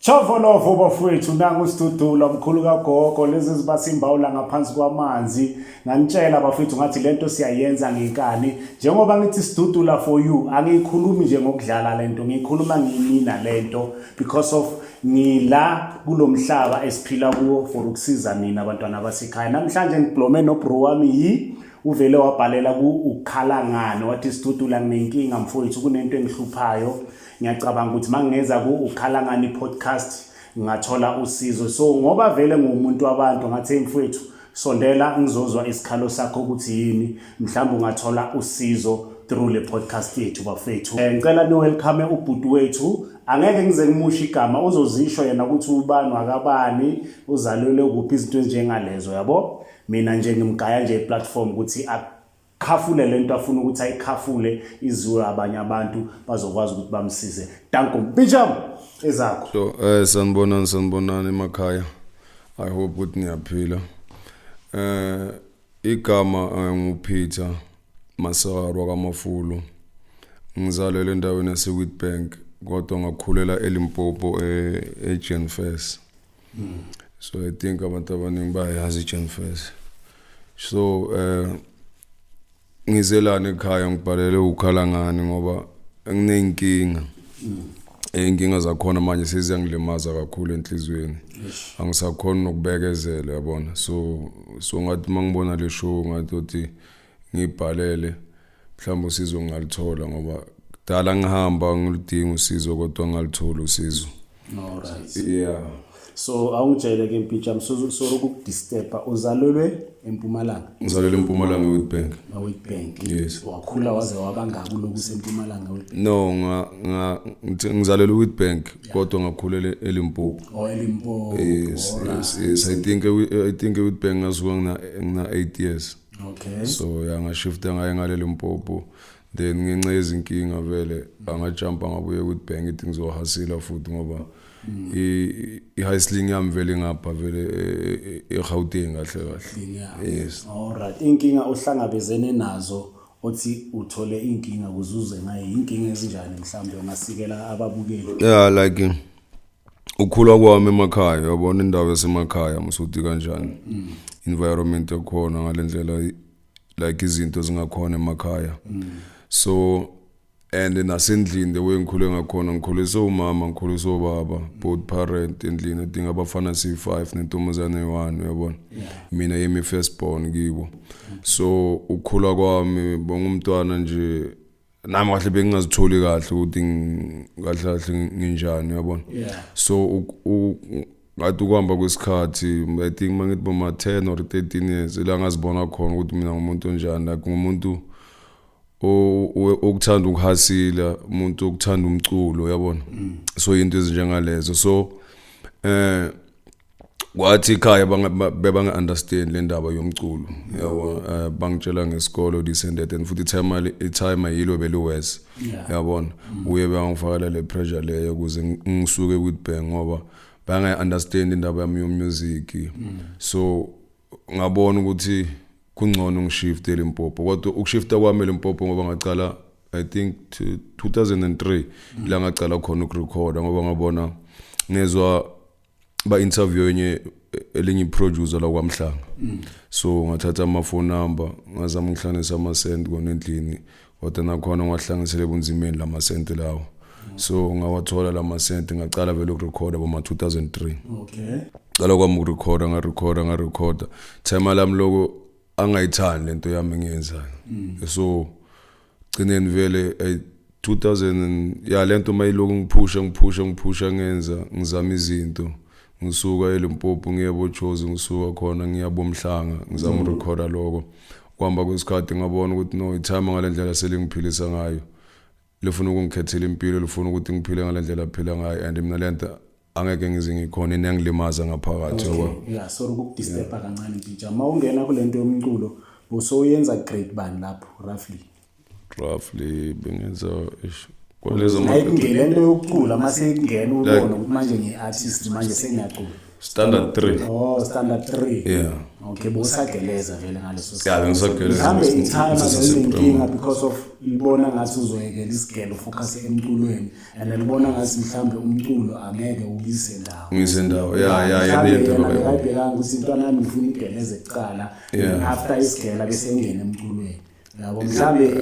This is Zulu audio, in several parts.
Chovolovo bafowethu, nangu Sidudula mkhulu kagogo, lezi zibasimbawula ngaphansi kwamanzi. Nganitshela bafowethu, ngathi lento siyayenza ngenkani. Njengoba ngithi Sidudula for you, angiyikhulumi nje ngokudlala lento, ngiyikhuluma ngiyimina lento because of ngila kulomhlaba esiphila kuwo for ukusiza nina abantwana basekhaya. Namhlanje ngiblome nobro wami yi uvele wabhalela ku ukukhala ngani, wathi Sidudula nginenkinga mfowethu, kunento engihluphayo. Ngiyacabanga ukuthi mangingeza ku ukukhala ngani podcast ngingathola usizo. So ngoba vele ngumuntu wabantu, ngathi mfowethu sondela ngizozwa isikhalo sakho ukuthi yini, mhlawumbe ungathola usizo through le podcast yethu bafethu. Ngicela ni welcome ubhuti wethu. Angeke ngize ngimushe igama, uzozisho yena ukuthi ubani wakabani, uzalelwe kuphi, izinto ezinjengalezo yabo. Mina nje ngimgaya nje iplatform ukuthi akhafule lento afuna ukuthi ayikhafule, iziwe abanye abantu bazokwazi ukuthi bamsize. Danko Mpintsham, ezakho. So sanibonani, sanibonani emakhaya. I hope ukuthi niyaphila. Igama nguPeter Masarwa kaMafulu. Ngizalelwe endaweni yase Witbank kodwa ngakhulela eLimpopo eJenfers. So I think abantu abaningi bayazi iJenfers. So ngizelana ekhaya ngibhalele ukhala ngani ngoba nginenkinga. Inkinga zakhona manje seziyangilimaza kakhulu enhliziyweni, angisakhoni nokubekezela yabona. So ngathi mangibona le show ngathi uthi ngibhalele, mhlawumbe usizo ngalithola ngoba kudala ngihamba ngiludinga usizo kodwa ngalithola usizo. Alright. Yeah. So awungitshele ke Mpintsham, so ukudisturba, uzalelwe eMpumalanga? Ngizalelwe eMpumalanga, eWitbank. eWitbank? Yes. Wakhula waze wabangaka uloku useMpumalanga, eWitbank? No, nga ngizalelwe eWitbank kodwa ngakhulela eLimpopo. Oh, eLimpopo. Yes. Yes, I think eWitbank ngasuka ngina 8 years. So ya, ngashifta ngaye ngale Limpopo, then ngenxa yezinkinga vele angajumpa ngabuye eWitbank, ithi ngizohasila futhi ngoba i-hustling yami vele ngapha vele eGauteng kahle kahle. Yes. Alright, inkinga ohlangabezene nazo, othi uthole inkinga kuzuze ngayo, inkinga ezinjani mhlawumbe ungasikela ababukeli? Yeah, like ukhula kwami emakhaya, uyabona indawo yasemakhaya musuthi kanjani, environment yakhona ngalendlela, like izinto zingakhona emakhaya. So and nasendlini, the way ngikhule ngakhona, ngikhuliswe umama, ngikhuliswe ubaba, both parent endlini. I think abafana siyi-5 nentombazane eyi-1, uyabona, mina yimi first born kibo. So ukukhula kwami bongumntwana nje nami kahle bengingazitholi kahle ukuthi kahle kahle nginjani, uyabona. So ngathi ukuhamba kwesikhathi, I think mangithi boma 10 or 13 years, ila ngazibona khona ukuthi mina ngumuntu onjani, like ngumuntu okuthanda ukuhasila, umuntu okuthanda umculo, uyabona. So into ezinjengalezo. So kwathi ekhaya bebanga understand le ndaba yomculo, yabo. Bangitshela ngesikolo, this and that, and futhi i-time ayilo beliwes, yabona. Uye bangifakela le pressure leyo ukuze ngisuke Witbank ngoba bangayi understand indaba yami yomusic. So ngabona ukuthi kungcono ngishift eLimpopo, kodwa ukushifta kwami eLimpopo ngoba ngacala, I think to 2003 la ngacala khona ukurecorda, ngoba ngabona ngezwa ba interview enye elinye producer la kwaMhlanga. So ngathatha ama phone number, ngazama ukuhlanganisa ama cent kona endlini, kodwa nakhona ngwahlanganisele ebunzimeni lama cent lawo. So ngawathola lama cent, ngacala vele ukurecorda boma 2003. Cala kwami ukurekhoda, ngarekhoda, ngarekhoda, time lami loko angayithandi lento yami engiyenzayo. So gcineni vele 2000 ya lento mayiloku ngiphusha, ngiphusha, ngiphusha, ngenza, ngizama izinto, ngisuka eLimpopo ngiye boJozi, ngisuka khona ngiya boMhlanga, ngizama ukurekhoda lokho. Kuhamba kwesikhathi ngabona ukuthi no, itimer ngalendlela selingiphilisa ngayo, lifuna ukungikhethela impilo, lifuna ukuthi ngiphile ngalendlela aphila ngayo, and mina lento angeke ngize ngikhona, inengilimaza ngaphakathi, yabo. Okay. Yeah, sorry ukukudisturba kancane Mpintshi. Uma ungena kulento yomculo, bosowuyenza grade bani lapho roughly? Roughly bengenza ish kwalezo Like ngele nto yokucula mase kungena ubona ukuthi manje ngiyi-artist, manje sengiyacula. Standard 3. Oh, standard 3. Yeah. Okay, bowusageleza vele ngaleso. Yeah, bengisageleza. Mhlambe i-timer Ngisase- inkinga because of ibona ngathi uzoyekela isigelo, focus emculweni, and libona ngathi mhlambe umculo angeke ukuyise ndawo. Ngise ndawo, ya. Mhlambe Yena into yena bekayibona. bekayibhekanga ukuthi intwana yami ngifuna igeleze kuqala, after isigela bese ingena emculweni, yabo. Mhlambe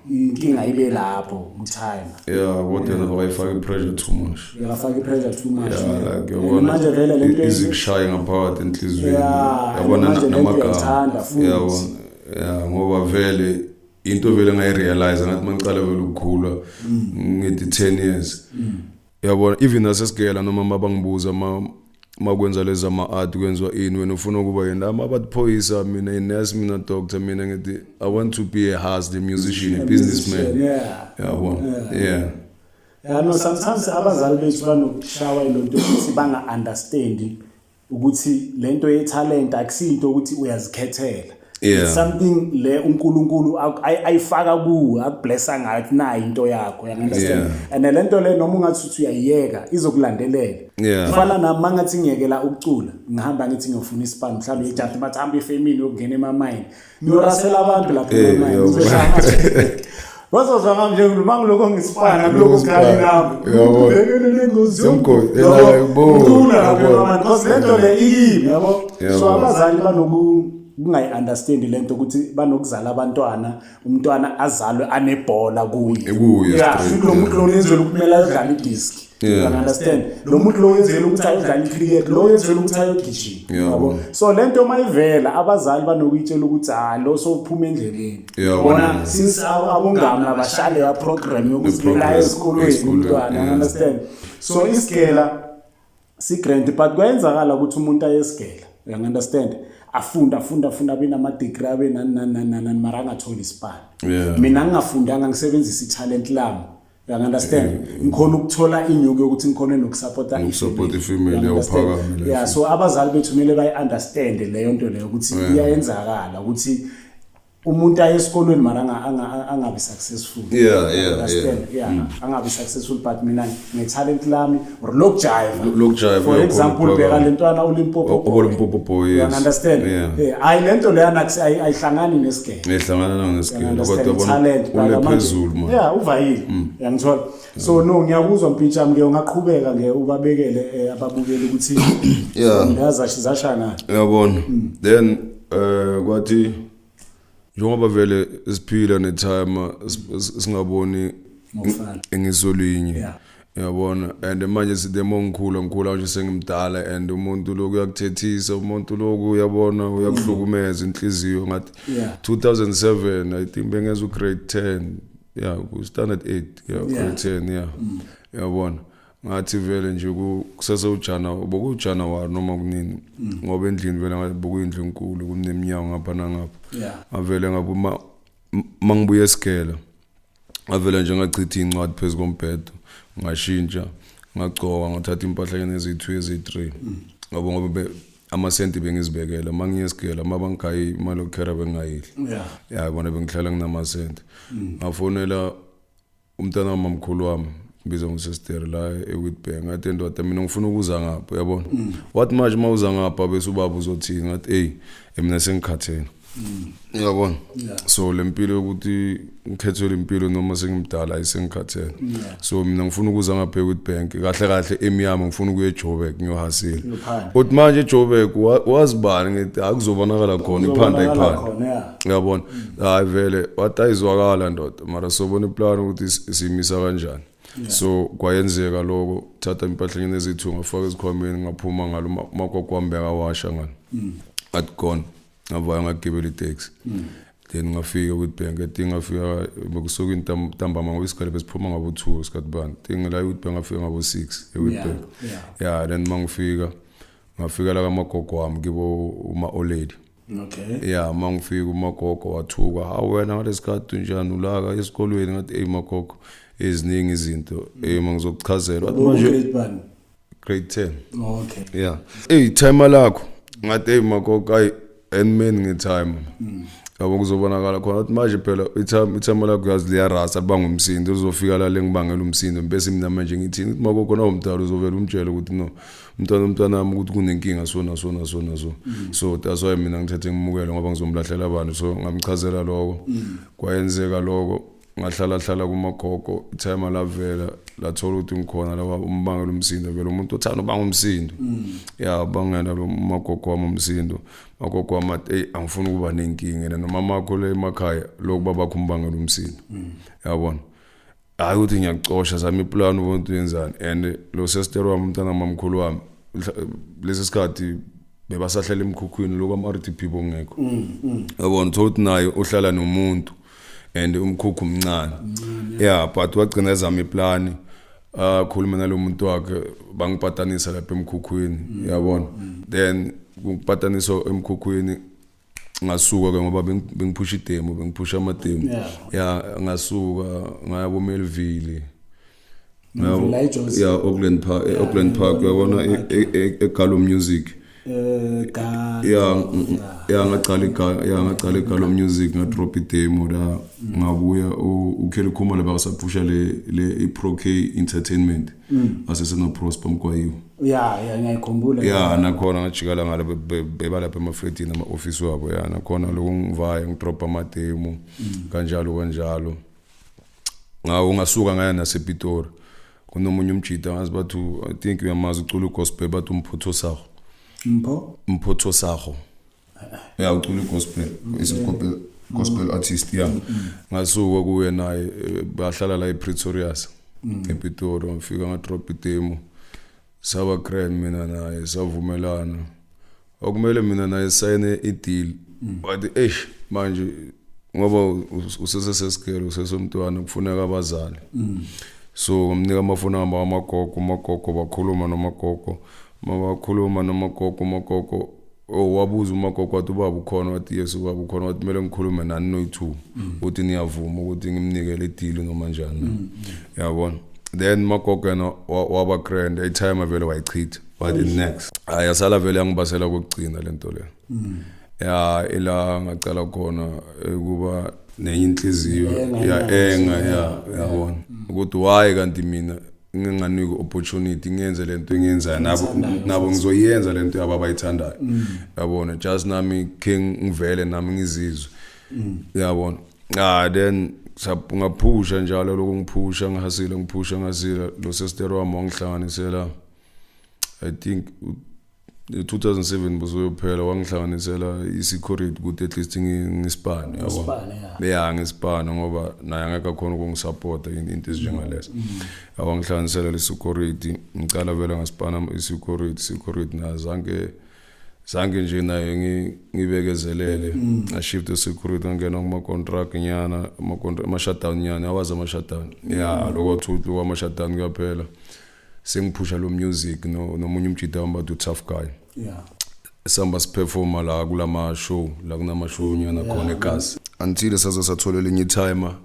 inkinga ibe lapho ku-timer. Yeah, kodwa yena bakayifaka i-pressure too much. Bekafaka i-pressure too much. Yeah, like And yabona manje vele lento izikushaya ngaphakathi enhliziyweni. Yeah, Yabona manje lento namagama. uyayithanda futhi. Yabona, yeah, ngoba vele into vele ngayirealize ngathi mangicala vele ukukhula, ngithi 10 years, yabona, even nasesigela noma mabangibuza ma makwenza lezi ama-art, kwenziwa ini, wena ufuna ukuba yini, ama bathi phoyisa, mina i-nurse, mina doctor, mina ngithi I want to be a hustler, musician, a businessman. Yabona, yeah. Yeah, no, sometimes abazali bethu banokushawa ilonto ukuthi banga-understandi ukuthi lento ye-talent akusiyinto ukuthi uyazikhethela. It's something le uNkulunkulu ayifaka kuwe, akublessa ngayo, ukuthi nayi into yakho, you understand? Yeah. And lento le noma ungathi uthi uyayiyeka, izokulandelela. Kufana nami, mangathi ngiyekela ukucula, ngihamba ngithi ngiyofuna isipani mhlawumbe, ijabule, bathi hamba efemini yokungena emamayini, ngiyorasela abantu lapha emamayini. Ngizozwa nje mangiloko ngisipana kuloko kukhali nami. Yabo. Ubhekene nengozi Yomgodi, yomgodi. yabo. Ngicula lapha Yabo. emamayini because lento le ikimi, yabo. So abazali banoku kungayi-understandi lento ukuthi banokuzala abantwana, umntwana azalwe anebhola kuye. Kuye, Yeah, straight, lo muntu lo wenzela ukumele ayodlala idiski. Yeah. You understand? Lo muntu lo wenzela ukuthi ayodlala icricket, lo wenzela ukuthi ayogijima. Yabo. So lento mayivela, abazali banokuyitshela ukuthi ah, lo sophuma endleleni. Bona since abongami abashale ya program yokuthi The program, la esikolweni esikolweni, umntwana, you understand? So isigela si-grand, but kuyenzakala ukuthi umuntu ayesigela, you understand, afunda, afunda, afunda, abe nama-degree, abe nani nani nani nani nani, mara angatholi isipani. Mina ngingafundanga, ngisebenzisa i-talent lami, you understand, ngikhona ukuthola inyuku yokuthi ngikhone nokusupporta. Nokusupport i-family, You understand? uphakame life. Yeah, so abazali bethu kumele bayi-understande leyo nto leyo ukuthi iyayenzakala ukuthi umuntu aye esikolweni mara angabi successful. Yeah. Understand? Yeah, angabi successful, but mina nge-talent lami or lokujiva. Lokujiva, for yeah, example, khona bheka le ntwana uLimpopo. Limpopo Boy, You yes. understand? Yeah. Hayi, le nto leyana ayihlangani nesigele. Ehlangana nesigele, Understand? kodwa bona Talent, ule bheka manje. phezulu man. Yeah, uvayile, uyangithola? So no, ngiyakuzwa mpintshami ke, ungaqhubeka ke ubabekele ababukeli ukuthi zasha ngani. Uyabona, then kwathi njengoba vele siphila netime singaboni Ngokufana. ngisolinye. Uyabona, and manje the more ngikhula, ngikhula nje sengimdala, and umuntu lokhu uyakuthethisa, umuntu lokhu uyabona uyakuhlukumeza inhliziyo ngathi. 2007 I think bengeza ugrade 10, yeah, ku standard 8, yeah, grade 10, yeah. Uyabona, ngathi vele nje kusese ujana, bokujanuary noma kunini, ngoba endlini vele ngathi bokuyindlu enkulu, kuneminyango ngapha nangapha. Ngavele ngabuma mangibuye esigela, ngavele nje ngachitha incwadi phezu kombhedo, ngashintsha, ngagcoka, ngathatha impahla eziyi-2, eziyi-3, ngoba amasenti bengizibekela mangiye esigela, mabangigayi imali yokukhera bengingayidli. Ya, bona bengihlala nginamasenti. Ngafonela umntana wamamkhulu wami, ngibiza ngosestere la eWitbank, ngathi, "Ndoda, mina ngifuna ukuza ngapha." Uyabona, wathi, "Manje uma uza ngapha bese ubaba uzothini?" Ngathi, "Ey, mina sengikhathele, uyabona." So le mpilo yokuthi ngikhethelwe impilo noma sengimdala, ayisengikhathele. So mina ngifuna ukuza ngapha eWitbank, kahle kahle emiyami ngifuna ukuya eJoburg, ngiyohasila. Uyophanda. Uthi, "Manje eJoburg wazibani?" Ngithi, "Akuzobonakala khona iphanda." Kuzobonakala Iphanda. khona, yeah. Uyabona, hayi vele wathi, "Ayizwakala ndoda, mara sobona iplan ukuthi simisa kanjani." So kwayenzeka lokho, thatha impahla eziyi-2, ngafaka ezikhwameni, ngaphuma ngalo magogo wami bekawasha ngalo, athi gone, ngavaya ngagibela iteksi, then ngafika Witbank. Ethi ngafika bekusuka intambama, ngoba isikole besiphuma ngabo-2, isikhathi bani tingi la eWitbank, ngafika ngabo-6 eWitbank. Yeah, then mangifika, ngafika la kamagogo wami, kibo uma-olady. Yeah, mangifika umagogo wathuka, "Hawu wena, ngalesikhathi unjani, ulaka esikolweni?" Ngathi, "Ey magogo, eziningi izinto, ey mangizokuchazela." Wathi, "Manje." Grade bani? Grade 10. Okay. Yeah, ey, timer lakho. Ngathi, "Ey magogo, ayi enman ngetime." Yabo, kuzobonakala khona ukuthi manje phela ithama lakho yazi liyarasa, libanga umsindo, uzofika la lengibangela umsindo, bese mina manje ngithini? Ukuthi magogo nawo umdala uzovela umtshele ukuthi no, umntwana wami, ukuthi kunenkinga so na so na so na so. So that's why mina ngithethe ngimukele, ngoba ngizomlahlela abantu. So ngamchazela lokho, kwayenzeka lokho, ngahlala hlala kumagogo. Ithayima lavela lathola ukuthi ngikhona la, umbangela umsindo vele umuntu othanda ubanga umsindo, ya, bangena lo magogo wami umsindo. Magogo wami athi, "Hey, angifuni ukuba nenkinga yena nomama wakho le emakhaya, lokhu babakho umbangela umsindo, yabona, hayi ukuthi ngiyakucosha, zama iplan ubona ukuthi uyenzani." And lo sister wami, umntana mamkhulu wami, lesi sikhathi bebasahlela emkhukhwini lokhu ama-RDP bongekho, yabona, uthola ukuthi naye uhlala nomuntu and umkhukhu umncane, yeah, but wagcina ezama iplani, akhuluma nalo muntu wakhe, bangipatanisa lapha emkhukhwini, yabona. Then kupataniswa emkhukhwini, ngasuka ke ngoba bengiphusha idemo, bengiphusha amademo. Ya, ngasuka ngaya boMelville. Melville, la eJozi. Ya, Auckland Park, Auckland Park, uyabona, eGalo Music. Ga Ya, ya, ngacala ya, ngacala eGalo Music, ngadrop idemo la, ngabuya uKelly Khumalo bakasaphusha le iPro K Entertainment aseseno Prosper Mkwayiwe. Ya, ngiyayikhumbula. Ya, nakhona ngajikala ngale, bebalapha emafletini, ama-ofisi wabo. Ya, nakhona lokhu ngivaya ngidropa amademo kanjalo kanjalo. Ngawo ngasuka ngaya nasePitori, kunomunye umjita ngazi, bathi, I think uyamazi, ucula ugospel, bathi uMphotho Sago. Mpho? Mphotho Sago, ya, ucula ugospel, is gospel artist. Ya, ngasuka kuye naye, bahlala la ePretorius, ePitori. Ngifika ngadrop idemo, saba grand mina naye, savumelana okumele mina naye sayine i-deal. Wathi, "Eish, manje ngoba usesesesigele, usesomntwana, kufuneka abazali." So ngamnika amafoni amba amagogo, umagogo bakhuluma nomagogo, mabakhuluma nomagogo, umagogo, oh, wabuza umagogo, wathi, "Ubaba ukhona?" Wathi, "Yes, ubaba ukhona." Wathi, "Kumele ngikhulume nani noyi-two ukuthi niyavuma ukuthi ngimnike le deal noma njani," yabona. Then magogo yena waba grand, i-timer vele wayichitha, wathi next. Hayi, yasala vele yangibasela kokugcina lento le. Ya, ila ngacala khona ukuba nenye inhliziyo Enga, ya, ya, enga, ya, yabona ukuthi why kanti mina nginganiki opportunity ngiyenze lento engiyenzayo, nabo ngizoyenza lento yabo abayithandayo, yabona, just nami king ngivele nami ngizizwe, yabona. Ah, then ngaphusha njalo lokhu, ngiphusha ngihasile, ngiphusha ngihasile. Lo sister wami wangihlanganisela, I think 2007 buzoyophela, wangihlanganisela i-security ukuthi at least ngisipane, yabo. Usipane, ya. Ya, ngisipane, ngoba naye angeke akhona ukungisupporta into ezinjengalezo. Awangihlanganisela le security, ngicala vele ngasipana i-security. Security nayo zange nje naye ngibekezelele, ngashift security, ngangena kuma-contract nyana, ama-shutdown nyana, awazi ama-shutdown. Ya, lokho thuthi ama-shutdown kuyaphela, sengiphusha lo music nomunye umjida wami, bathi u-tough guy. Sihamba siperforma la kulama show, la kunama show nyana khona egazi, until saze sathola elinye timer,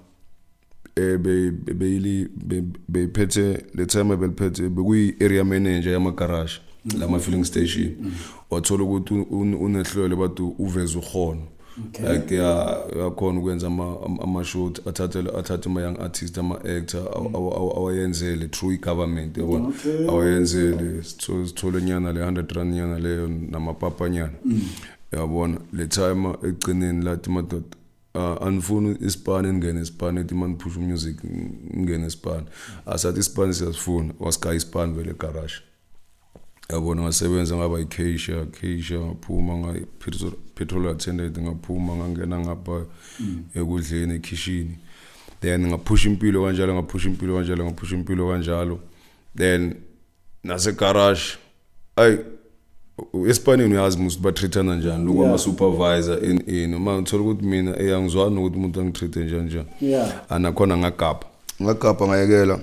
beyili beyiphethe le timer, beliphethe bekuyi area manager yama garage lama filling station. Wathola ukuthi unehlwele, bathi uveza uhono, like ya, yakhona ukwenza ama shoot, athathe ama young artist, ama actor, awayenzele through i government, yabona. Awayenzele, sithole nyana le 100 rand nyana leyo namapapa nyana, yabona. Le time egcineni lathi, "Madoda, anifuni isipani, ningene isipani, ethi maniphusha music ngene isipani." Asathi, "Isipani siyasifuna." Wasigaya isipani vele egarage, yabona. Ngasebenza, ngaba yi-cashier, cashier, ngaphuma nga petrol attendant, ngaphuma ngangena ngapha ekudleni, ekhishini. Then ngaphusha impilo kanjalo, ngaphusha impilo kanjalo, ngaphusha impilo kanjalo. Then nase garage, ay, esipanini uyazi musi batreatana njani lokhu, ama-supervisor in uma ngithola ukuthi mina angizwani nokuthi umuntu angitreat njani njani. Anakhona ngagabha, ngagabha, ngayekela,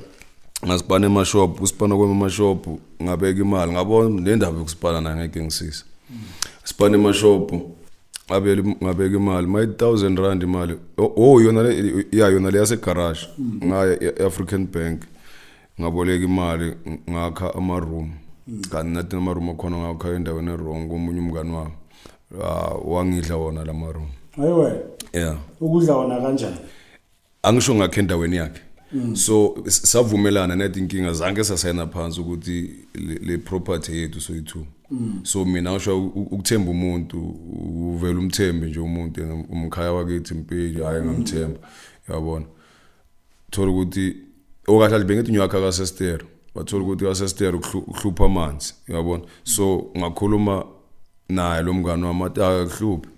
ngasipana emashop. Kusipana kwami emashop, ngabeka imali, ngabona le ndaba yokusipana nayo ngeke ngisize. Sipana emashop, ngabeka ngabeka imali, my 1000 rand imali. Oh, yona le, ya, yona le yasegarage, ngaya e-African Bank, ngaboleka imali, ngakha ama room, kanti nathi ama room akhona ngakha endaweni e-wrong komunye umngani wami. Ah, wangidla wona lama room. Ayiwe. Yeah. Ukudla wona kanjani? Angisho ngakhe endaweni yakhe. So savumelana nethi inkinga zange sasayina phansi ukuthi le property yethu soyi-two. So mina ngisho ukuthemba umuntu, uvela umthembe nje umuntu, yena umkhaya wakithi impeli, hayi, ngamthemba, yabona. Thola ukuthi okahle kahle bengithi ngiyoyakha kasester, bathola ukuthi kasester kuhlupha amanzi, uyabona. So ngakhuluma naye lo mngani wami, athi akuhluphi,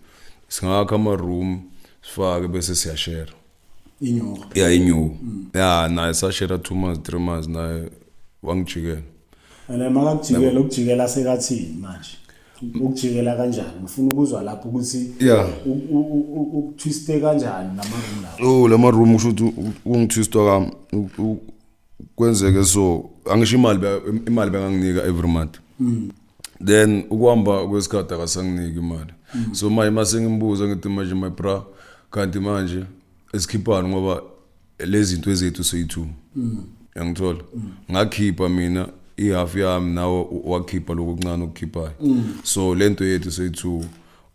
singakha ama-room sifake bese siyashare. Inyuku. Ya, inyuku ya. Naye sashare 2 months, 3 months, naye wangijikela. And makakujikela, ukujikela sekathini manje? Ukujikela kanjani? Ngifuna ukuzwa lapho ukuthi ukutwiste kanjani nama-room lapho. Oh, lama room, kusho ukuthi ungitwista kami kwenzeke so angisho imali imali benganginika every month, then ukuhamba kwesikhathi akasanginiki imali. So manje mase ngimbuza ngithi, manje my bra, kanti manje esikhiphani, ngoba lezi zinto ezethu soyi-two, yangithola, ngakhipha mina ihalf yami, nawe wakhipha lokhu okuncane okukhiphayo, so lento yethu soyi-two.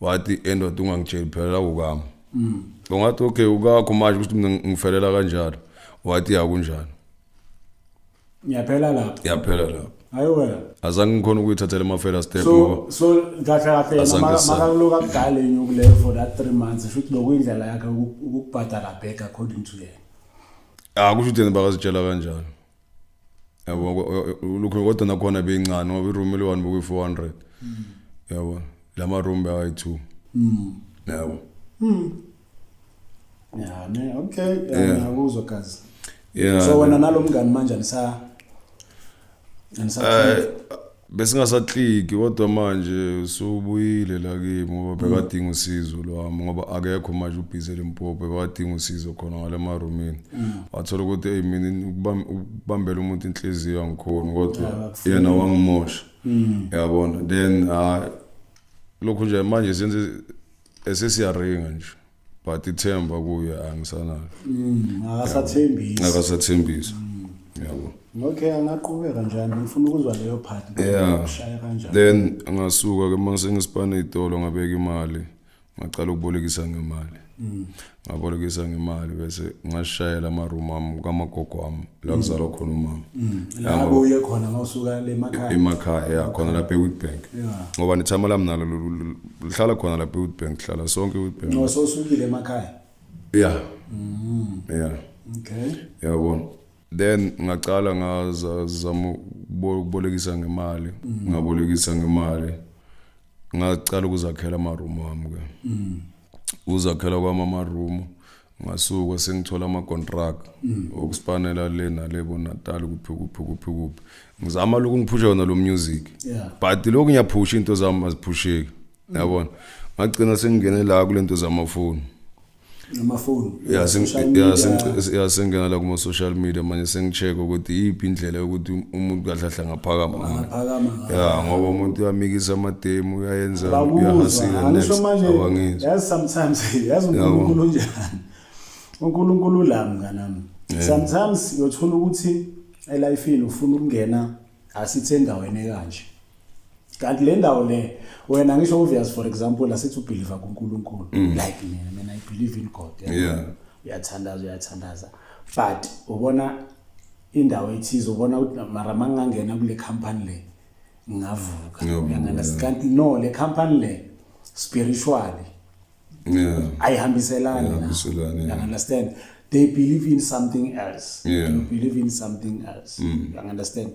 Wathi endoda, ungangitsheli phela la kukami. Ngathi okay, ukakho manje, kusho ukuthi mina ngifelela kanjalo. Wathi ya, kunjalo. Ngiyaphela lapho. Yaphela lapho. Hayi wena. Azange ngikhona ukuyithathela ama-further step so ngoba so kahle kahle yena Azange makakuloku akudala inyuku leyo for that 3 months, shuthi bekuyindlela yakhe ukukubhadala back according to yena. Ah, kusho ukuthi yena bakazitshela kanjalo, yabo, lokho, kodwa nakhona beyincane ngoba iroom eli-one bekuyi-400, yabo, lama room bekayi-two, yabo. Ya ne, okay, ya, ngiyakuzwa gazi. So wena nalo mngani manje anisa Besingasakliki, kodwa manje usubuyile la kimi ngoba bekadinga usizo lwami, ngoba akekho manje, ubhizi eLimpopo, bekadinga usizo khona ngale marumini. Wathola ukuthi hey, mina ukubambela umuntu inhliziyo angikhoni, kodwa yena wangimosha, yabona. Then hayi, lokhu nje manje senze esesiyaringa nje, but ithemba kuye angisanalo. Akasathembisi. Akasathembisi, yabo. Okay, angaqhubeka njani? Ngifuna ukuzwa leyo part. Ushaya kanjani? Then ngasuka ke mase ngisipana itolo, ngabeka imali, ngacala ukubolekisa ngemali, ngabolekisa ngemali, bese ngashayela ama-room ami kamagogo wami la kuzalwa khona umama. La buye khona mawusuka le emakhaya. Emakhaya, ya, khona lapha e-Witbank, ngoba nethama lami nalo lihlala khona lapha e-Witbank, hlala sonke e-Witbank. No, sowusukile emakhaya. Ya. Yabona, then ngacala ngazama ukubolekisa ngemali, ngabolekisa ngemali, ngacala ukuzakhela ama-room wami ke. Uzakhela kwami ama-room, ngasuka sengithola ama-contract okuspanela le nale, boNatal, kuphi kuphi kuphi kuphi, ngizama lokhu ngiphusha yona lo music. But lokhu ngiyaphusha, into zami aziphusheki, yabona. Ngagcina sengingene la kulento zamafoni. Amafoni. Ya. Social media. Ya, sengingena la kuma social media manje, sengicheck ukuthi iyiphi indlela yokuthi umuntu kahle kahle angaphakama ngayo. Angaphakama ngayo. Ya, ngoba umuntu uyamikisa amademo, uyayenza, Abakuzwa. uyahasila. Angisho Next manje. Abangizwa. Yazi sometimes, yazi uNkulunkulu unjani, uNkulunkulu la, mnganami. Sometimes uyothola ukuthi elifini ufuna ukungena, asithi endaweni ekanje, kanti le ndawo le wena, ngisho obvious, for example, asithi ubelieve kuNkulunkulu, like mina I believe in God, yabo. Uyathandaza, uyathandaza, but ubona indawo ethize, ubona ukuthi mara mangingangena kule company le ngingavuka. Ngingavuka. Uyangi-understand? Kanti no, le company le spiritually ayihambiselani na. Ayihambiselani, yeah. You understand? They believe in something else. You believe in something else. You understand?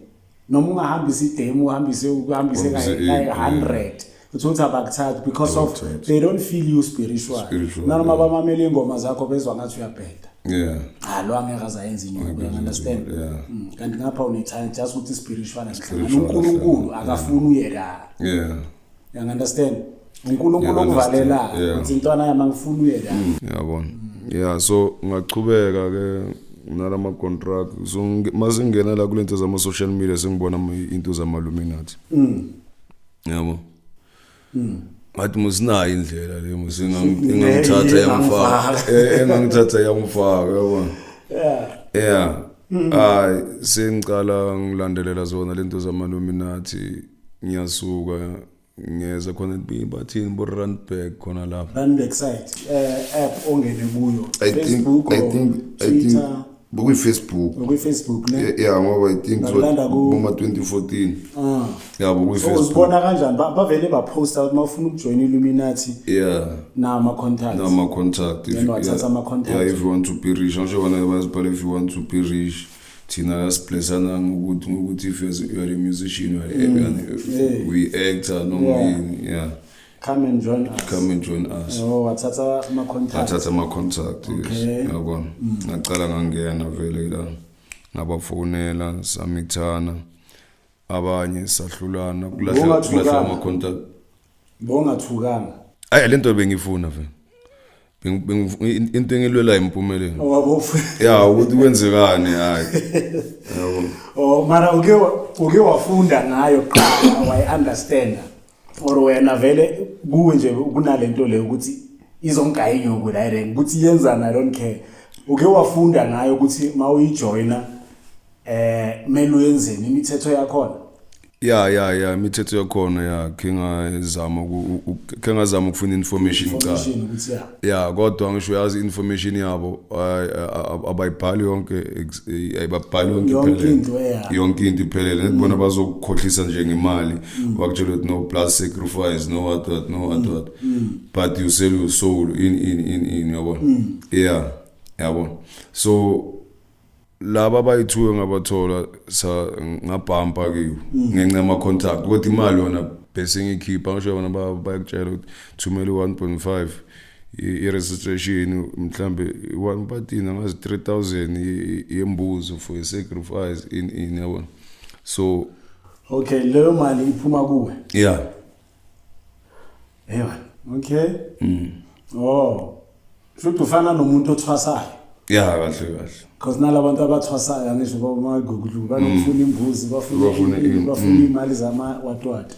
Noma ungahambisa idemo, uhambise uhambise Uhambise kayi 100, uthola ukuthi abakuthathi because of Abakuthathi. they don't feel you spiritual. Spiritual, Nanoma yeah. bamamela iy'ngoma zakho, bezwa ngathi uyabheda. Ah, lo angeke aze ayenze inyuku, you understand? Yeah. Kanti ngapha une-talent, just ukuthi spiritual asihlangani. Spiritual. UNkulunkulu akafuni uye la. You understand? UNkulunkulu Yeah, understand. okuvalela ukuthi intwana yami angifuni uye la. Yabona, yeah, so ngachubeka ke nalama contract. So mase ngingena la kulento zama social media, sengibona into zama-Illuminati, yabo. Ngathi musinayo indlela le engangithatha yangifaka, engangithatha yangifaka, yabona. Yeah, hayi, sengicala ngilandelela zona lento zama-Illuminati, ngiyasuka. Ngiyeza khona, bathini bo Randburg khona lapho. Randburg site, app ongene kuyo? I think Facebook I or think I think Twitter? Bekuyi-Facebook. Bekwi-Facebook, ne? Yeah, ngoba I think Bakulanda boma 2014. Yeah, So bekuyi-Facebook. uzibona kanjani? Bavele baphosta ukuthi mawufuna ukujoyina Illuminati nama-contacts. Nama-contact. Then wathatha ama-contact. Yeah, if you want to be rich, angisho bona bayazibhala, if you want to be rich. Thina yasiblessana ngokuthi if you are a musician, you are a, we actor noma yini, yeah. Come and join us. Come and join us. Oh, wathatha ama-contact. Ngathatha ama-contact, yes. Yabona, ngacala ngangena vele la, ngabafonela, samithana, abanye sahlulana, kulahla Bongathukanga. kulahla ama-contact. Bongathukanga. Ayi, lento bengifuna vele. Into engilwela impumelelo. Ya, ukuthi kwenzekani, hayi, yabo. Oh, mara uke wafunda ngayo kuqala, wayi-understanda, or wena vele kuwe nje kunalento le ukuthi izongigaya inyuku la rank, ukuthi yenzani, I don't care? Uke wafunda ngayo ukuthi ma uyijoyina kumele uyenzeni, imithetho yakhona? Ya, imithetho yakhona, ya, khe ngazama khe ngazama ukufuna information cha. Information ukuthi ya. Ya, kodwa ngisho uyazi information yabo abayibhali yonke, ayibabhali yonke Yonke iphelele. into, ya. Yonke into iphelele, nethi bona bazokukhohlisa nje ngemali, bakutshela ukuthi no plus sacrifice, no what what, no what what, but you sell your soul in, yabona, yeah, yabona. So laba abayithuke ngabathola sa ngabhampa kiwo ngenxa yama contact, kodwa imali yona bese ngikhipha. Ngisho bona bayakutshela ukuthi thumela u-1.5 i-registration, mhlambe one, bathini, angazi, 3000 yembuzo for a sacrifice in, yabona, so. Okay, leyo mali iphuma kuwe? Yeah. Ewa, okay. Oh, futhi ufana nomuntu othwasayo. Yeah, kahle kahle. Because nalabantu abathwasayo, angisho bomagugulu, banokufuna imbuzi, bafuna Bafuna bafuna imali zama what what.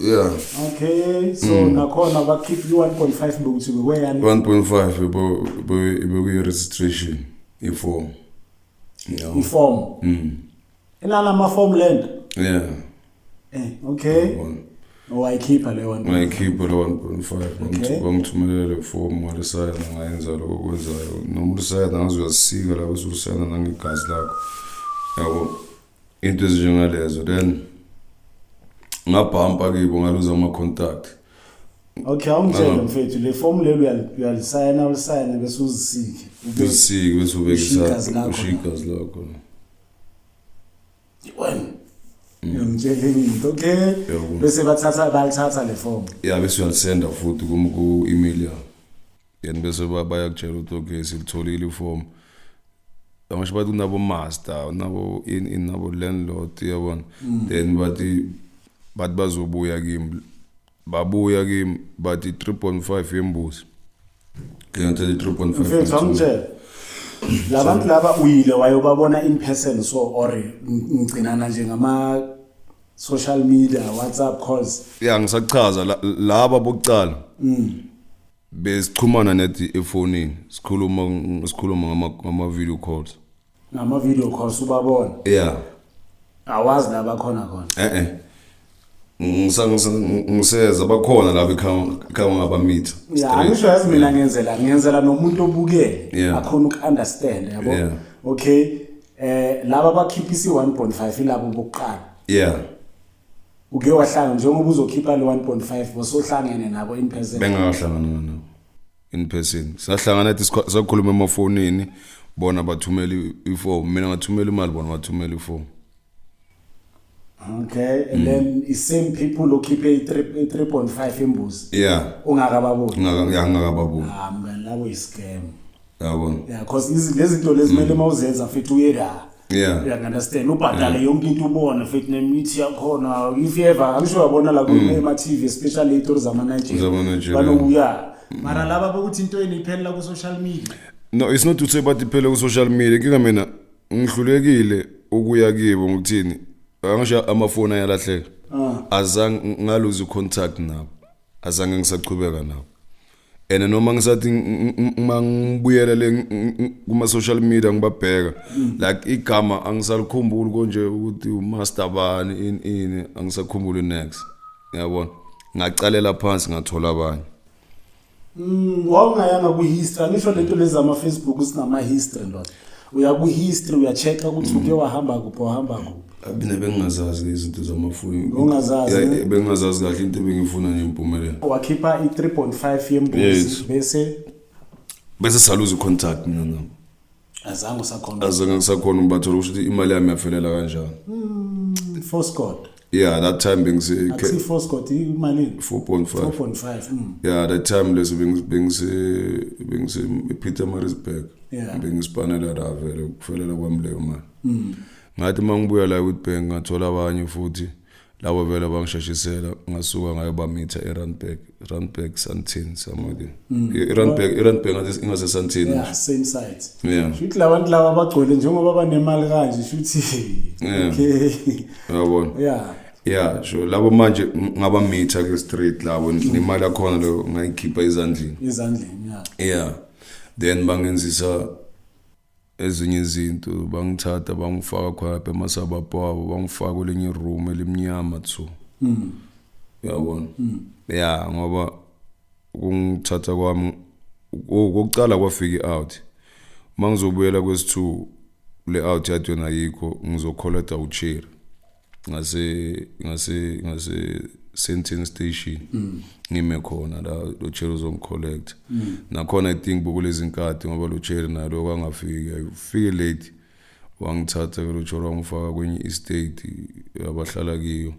Okay, so nakhona bakhipha i-1.5 bokuthi bekweyani? 1.5 bekuyi-registration, i-form, yeah. Iform. Inalama form lento. Yeah. Okay. Yabona. Wayikhipha le 1.5. Ngayikhipha le 1.5. Bangithumelela le form, ngalisayina, ngayenza lokho okwenzayo, noma ulisayina ngaze uyasika la, bese ulisayina nangegazi lakho, yabo, into ezinjengalezo. Then ngabhampa kibo, ngaluza ama-contact. Okay, awungitshele mfethu, le form lelo uyalisayina, ulisayine bese uzisike. Usike bese Ushiye ubeka igazi lakho. Ushiye igazi lakho. Wena. Ngiyongitshela into, okay? Yabo. Bese bathatha, balithatha le form. Ya, bese uyalisenda futhi ku-email yabo, then bese bayakutshela ukuthi okay, silitholile iform. Angisho bathi unabo master, unabo in nabo landlord, yabona. Then bathi bazobuya kimi, babuya kimi bathi 3.5 yembuzi, ke ngithatha i-3.5. Mfethu, angitshela. Labantu laba uyile wayobabona in person, so or ngigcinana nje ngama social media, WhatsApp calls? Ya, ngisachaza laba bokucala besichumana nethi efonini, sikhuluma ngama video calls. Ngama video calls ubabona? Yeah. Awazi la bakhona khona? Eh eh, ngiseza, bakhona laba ekhaya ngabamitha. Ya, angisho, yazi mina ngenzela nomuntu obukele akhona uku-understand, yabo. Okay, laba bakhiphisa i-1.5 ilabo bokuqala? Yeah. Uke wahlanga, njengoba uzokhipha le 1.5, bosohlangene nabo in person? Bengakahlangana nabo in person. Sahlangana nathi sakhuluma emafonini, bona bathumela iform, mina ngathumela imali, bona bathumela iform. Okay, and then i same people okhiphe i-3.5 imbuzi? Yeah. Ungakababoni? Ngingakababoni. Ah, mngani, labo i-scam. Yabona. Yeah, cause lezi zinto lezi kumele uma uzenza futhi uye la, uyangi-understand, ubhadale yonke into, ubone futhi nemithi yakhona, if ever, angisho uyabona la ema-TV, especially iy'tori zama-Nigeria. Zama-Nigeria. Banokuya, mara laba bokuthi into yeni iphelela ku-social media. No, it's not to say bathi phela ku social media. Inkinga mina ngihlulekile ukuya kibo ngokuthini, angisho amafoni ayalahleka, azange ngaluza contact nabo, azange ngisachubeka nabo. And noma ngisathi uma ngibuyela le kuma social media ngibabheka, like igama angisalikhumbuli konje ukuthi umaster bani, in angisakhumbuli next, yabona. Ngacalela phansi, ngathola abanye. Wawungayanga kwi-history, angisho lento lezi zama-Facebook sinama-history, ndoda. Uya kwi-history, uya-check-a ukuthi uke wahamba kuphi, wahamba kuphi. Mina bengingazazi izinto zamafoni. Ungazazi, Yeah, ne? bengingazazi kahle into ebengifuna nje, impumelelo. Wakhipha i-3.5 yembuzi? Yes. Bese? Bese saluza i-contact mina nabo. Azange usakhona? Azange ngisakhona ukubathola, kusho ukuthi imali yami yafelela kanjalo. Four. Yeah, that time bengise Akusi four, imalini? 4.5. 4.5. Yeah, that time leso bengise ePietermaritzburg. Bengispanela la, vele kufelela kwami leyo mali. Ngathi mangibuya la eWitbank, ngathola abanye futhi, labo vele bangisheshisela, ngasuka ngayobamitha eRandburg, Randburg, Sandton, somewhere there. iRandburg ngathi ingase Sandton. Yeah, same site. Yeah. Shuthi labantu laba abagcwele njengoba banemali kanje, shuthi. Okay. Uyabona? Yeah. Yeah, sure, labo manje ngabamitha ke straight labo, nemali yakhona leyo ngayikhipha ezandleni. Ezandleni, yeah. Yeah, then bangenzisa ezinye izinto, bangithatha bangifaka khona lapha emasabhabhu wabo, bangifaka kwelinye iroom elimnyama thu, uyabona? Yeah, ngoba ukungithatha kwami okokucala kwafika i-out, mangizobuyela kwesi-two, le out yathi yona ayikho, ngizokholeta ucherry ngase Sandton Station, ngime khona la, lo cherry uzongicollect nakhona. I think bokulezi nkathi ngoba lo cherry nalo kwangafiki, ufike late, wangithatha ke lo cherry, wangifaka kwenye estate abahlala kiyo,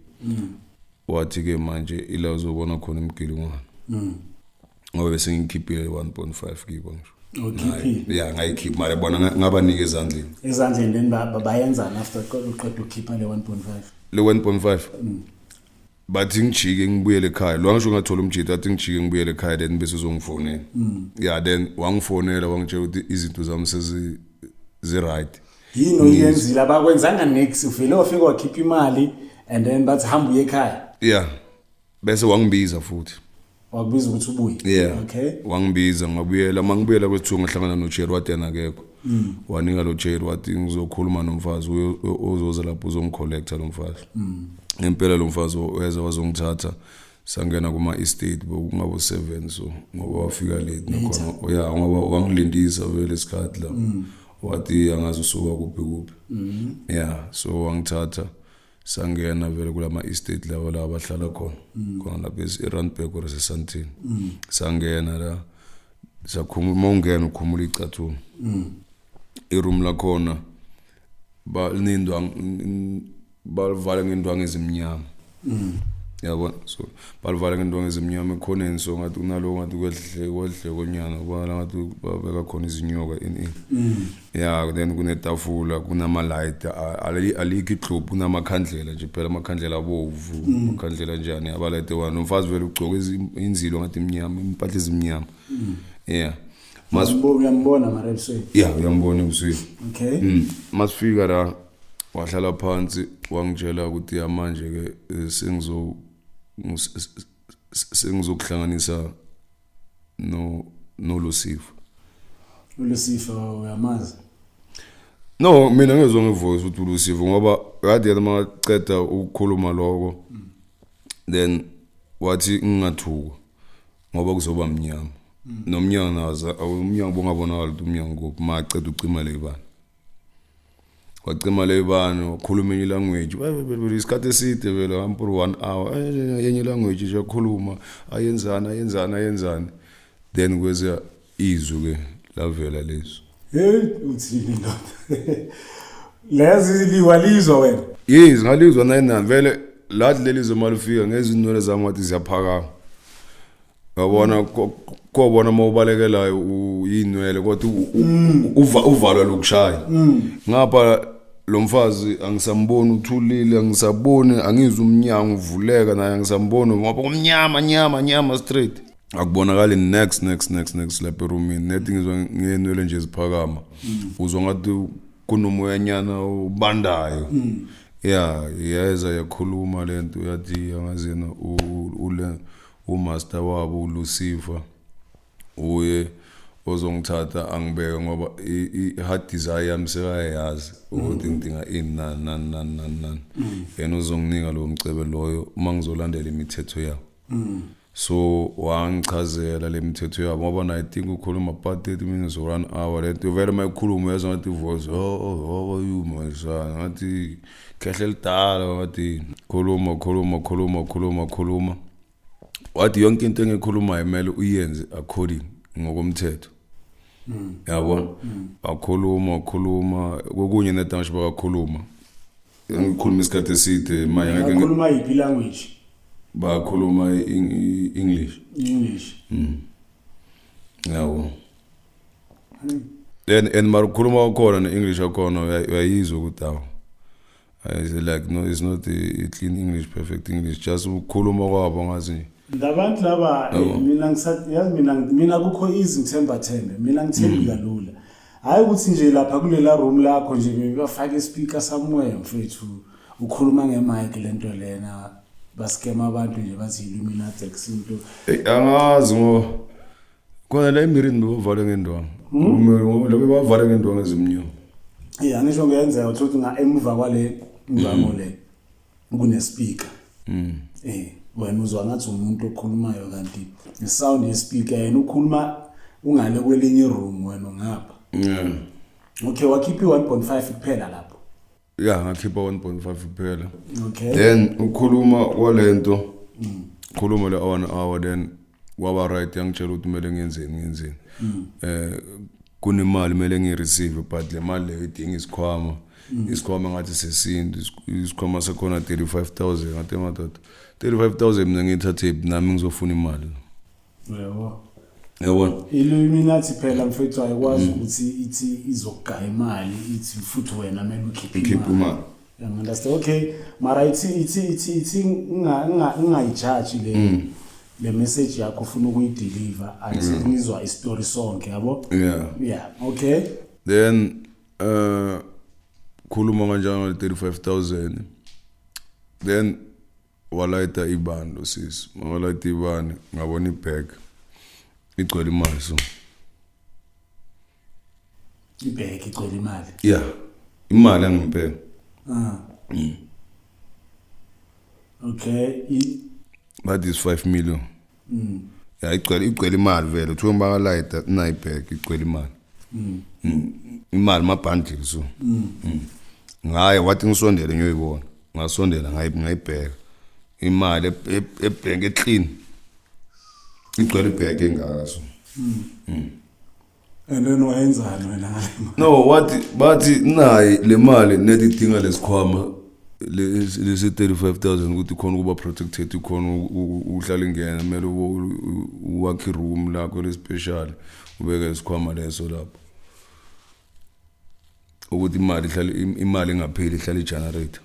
wathi ke manje ila uzobona khona imigilingwane, ngoba bese ngikhiphile 1.5 kibo ngisho. Ukhiphile? Ya, ngayikhipha mara bona ngabanika ezandleni. Ezandleni, then bayenzani after uqeda ukukhipha le 1.5? Le 1.5, bathi ngijike ngibuyele ekhaya. Lo ngisho ngathola umjito, athi ngijike ngibuyele ekhaya, then bese uzongifonela. Yeah, then wangifonela, wangitshela ukuthi izinto zami sezi zi-right. Yini oyenzile? Abakwenzanga nix, uvele wafika wakhipha imali and then bathi hamba uye ekhaya? Yeah, bese wangibiza futhi. Wakubiza ukuthi ubuye? Yeah. Okay. Wangibiza, ngabuyela. Mangibuyela kwethu, ngahlangana noJerry, wathi yena akekho. Wanika lo Jerry, wathi ngizokhuluma nomfazi ozoza lapho uzongicollecta lo mfazi. Ngempela lo mfazi weza wazongithatha, sangena kuma estate, bekungabo 7 so, ngoba wafika late nakhona. Yeah, ngoba wangilindisa vele isikhathi la, wathi angazi usuka kuphi kuphi. Yeah, so wangithatha, sangena vele kulama estate lawo la abahlala khona, khona lapha eRandburg or eSandton. Sangena la, sakhumula, uma ungena ukhumula icathulo. Iroom lakhona ba linindwangu, balivala ngendwangu ezimnyama, yabona? So balivala ngendwangu ezimnyama ekhoneni, so ngathi kunalo, ngathi kwehle kwehle konyana, kubona ngathi babeka khona izinyoka in in. Yeah, then kunetafula, kunama-light, alikho iglobhu, kunamakhandlela nje phela, amakhandlela abovu, amakhandlela njani, abalayite wona. Nomfazi vele ugcoke inzilo ngathi imnyama, impahla ezimnyama. Yeah. Uyambona mara ebusweni? Yeah, uyambona ebusweni. Okay. Masifika la, wahlala phansi, wangitshela ukuthi ya, manje ke sengizokuhlanganisa no noLucifer. ULucifer uyamazi? No, mina ngezwe ngevoice ukuthi uLucifer, ngoba kade yena makaqeda ukukhuluma lokho, then wathi ngingathuka ngoba kuzoba mnyama, nomnyango naza umnyango bongabonakala ukuthi umnyango kuphi. Maceda ucima le bani, wacima le bani, wakhuluma enye language isikhathi eside vele, ampur one hour, enye language nje yakhuluma, ayenzani, ayenzani, ayenzani, then kweze izwi ke lavela lezo. Hey, uthini ndoda? Lezi liwalizwa wena? Yes, ngalizwa nayinani vele lathi leli zwe malifika, ngezinwele zami ngathi ziyaphakama, yabona? Kobona uma ubalekelayo uyinwele, kodwa uvalwa lokushaya ngapha. Lo mfazi angisamboni, uthulile, angisaboni, angizwa umnyango uvuleka, naye angisamboni ngoba kumnyama, nyama nyama straight, akubonakali next next next next lapha erumini. Nethi ngizwa ngenwele nje ziphakama, uzwa ngathi kunomoyanyana ubandayo. Ya, yeza yakhuluma lento, yathi angazi yena ule umaster wabo uLucifer uye ozongithatha angibeke, ngoba i-heart desire yami sekayayazi ukuthi ngidinga ini, nani nani nani nani nani, yena uzonginika lowo mcebe loyo uma ngizolandela imithetho yawo. So wangichazela le mithetho yabo, ngoba na, I think ukhuluma about 30 minutes or one hour. Lento vele mayikhuluma uyezwa ngathi voice, "Oh, how are you, my son?" Ngathi khehle lidala, ngathi khuluma, khuluma, khuluma, khuluma, khuluma. Wathi yonke into engikhulumayo kumele uyenze according ngokomthetho, yabona. Wakhuluma, khuluma kokunye nedanshi, bakakhuluma, ngikhuluma isikhathi eside manje ngeke. Akhuluma yiphi language? Bakhuluma i-English. English. Yabo, then and mara ukukhuluma kwakhona ne-English yakhona uyayizwa ukuthi awu, I say like, no, it's not a clean English, perfect English, just ukukhuluma kwabo ngazi. Labantu laba, mina yazi mina kukho easy, ngithemba thembe, mina ngithembi kalula. Hayi ukuthi nje lapha kulela room lakho nje bebafaka ispeaker somewhere, mfethu, ukhuluma ngemic, lento lena baskema abantu nje, bathi Illuminati akusinto. Ey, angazi ngo khona la emirini bebavale ngendwangu, ngoba bebavale ngendwangu ezimnyama. Yeah, ngisho ngiyenzeka uthola ukuthi nga emuva kwale ndwangu le kune speaker. Wena uzwa ngathi umuntu okhulumayo, kanti isound yespeaker, yena ukhuluma ungale kwelinye room, wena ungapha. Okay, wakhipha i-1.5 kuphela lapho? Yeah, ngakhipha 1.5 kuphela. Okay. Then ukhuluma kwalento, khuluma le one hour, then kwaba right, yangitshela ukuthi kumele ngiyenzeni, ngiyenzeni, kunemali kumele ngiyireceive, but le mali leyo idinga isikhwama, isikhwama ngathi sesintu, isikhwama sakhona 35,000. Ngathi, madoda, 35,000 mina ngiyithathe nami ngizofuna imali? Yebo. Yabona. Illuminati phela, mfethu, ayikwazi ukuthi ithi izokugaya imali, ithi futhi wena kumele ukhiphe ukhiphe imali. You understand? Okay, mara ithi ngingayijaji le message yakho ufuna ukuyideliver until ngizwa istory sonke, yabo. Yeah, okay. Then khuluma kanjalo ngale 35,000, then walayita ibani lo sisi, walayita ibani, ngabona ibag igcwele imali, so. Ibag igcwele imali? Yeah, imali angempela. Ah, okay. That is 5 million. Ya, igcwele imali vele, uthiwe bakalayita na ibag igcwele imali. Imali mabhandile, so. Ngaye wathi ngisondele ngiyoyibona, ngasondela, ngayibheka imali ebhenki eclean, igcwele ibheke engaka, so. And then wayenzani wena ngale mali? No, wathi bathi nayi le mali net idinga lesikhwama lesi 35,000 ukuthi khona ukuba protected, khona uhlala ingena, kumele uwakhe room lakho le special, ubeke isikhwama leso lapho ukuthi imali ihlale, imali ingapheli, ihlale igenerate.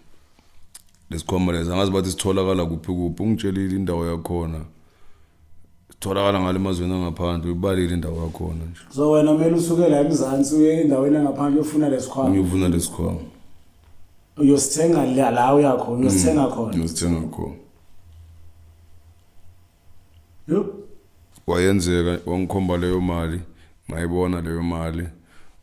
Lesikhwama leso angazi bathi sitholakala kuphi kuphi, ungitshelile indawo yakhona, sitholakala ngale emazweni angaphandle, uyibalile indawo yakhona nje. So wena kumele usuke la eMzansi uye endaweni engaphandle uyofuna lesikhwama? Ngiyofuna lesikhwama. Uyosithenga la uyakhona, uyosithenga khona? Ngiyosithenga khona. Yo. Wayenzeka, wangikhomba leyo mali, ngayibona leyo mali.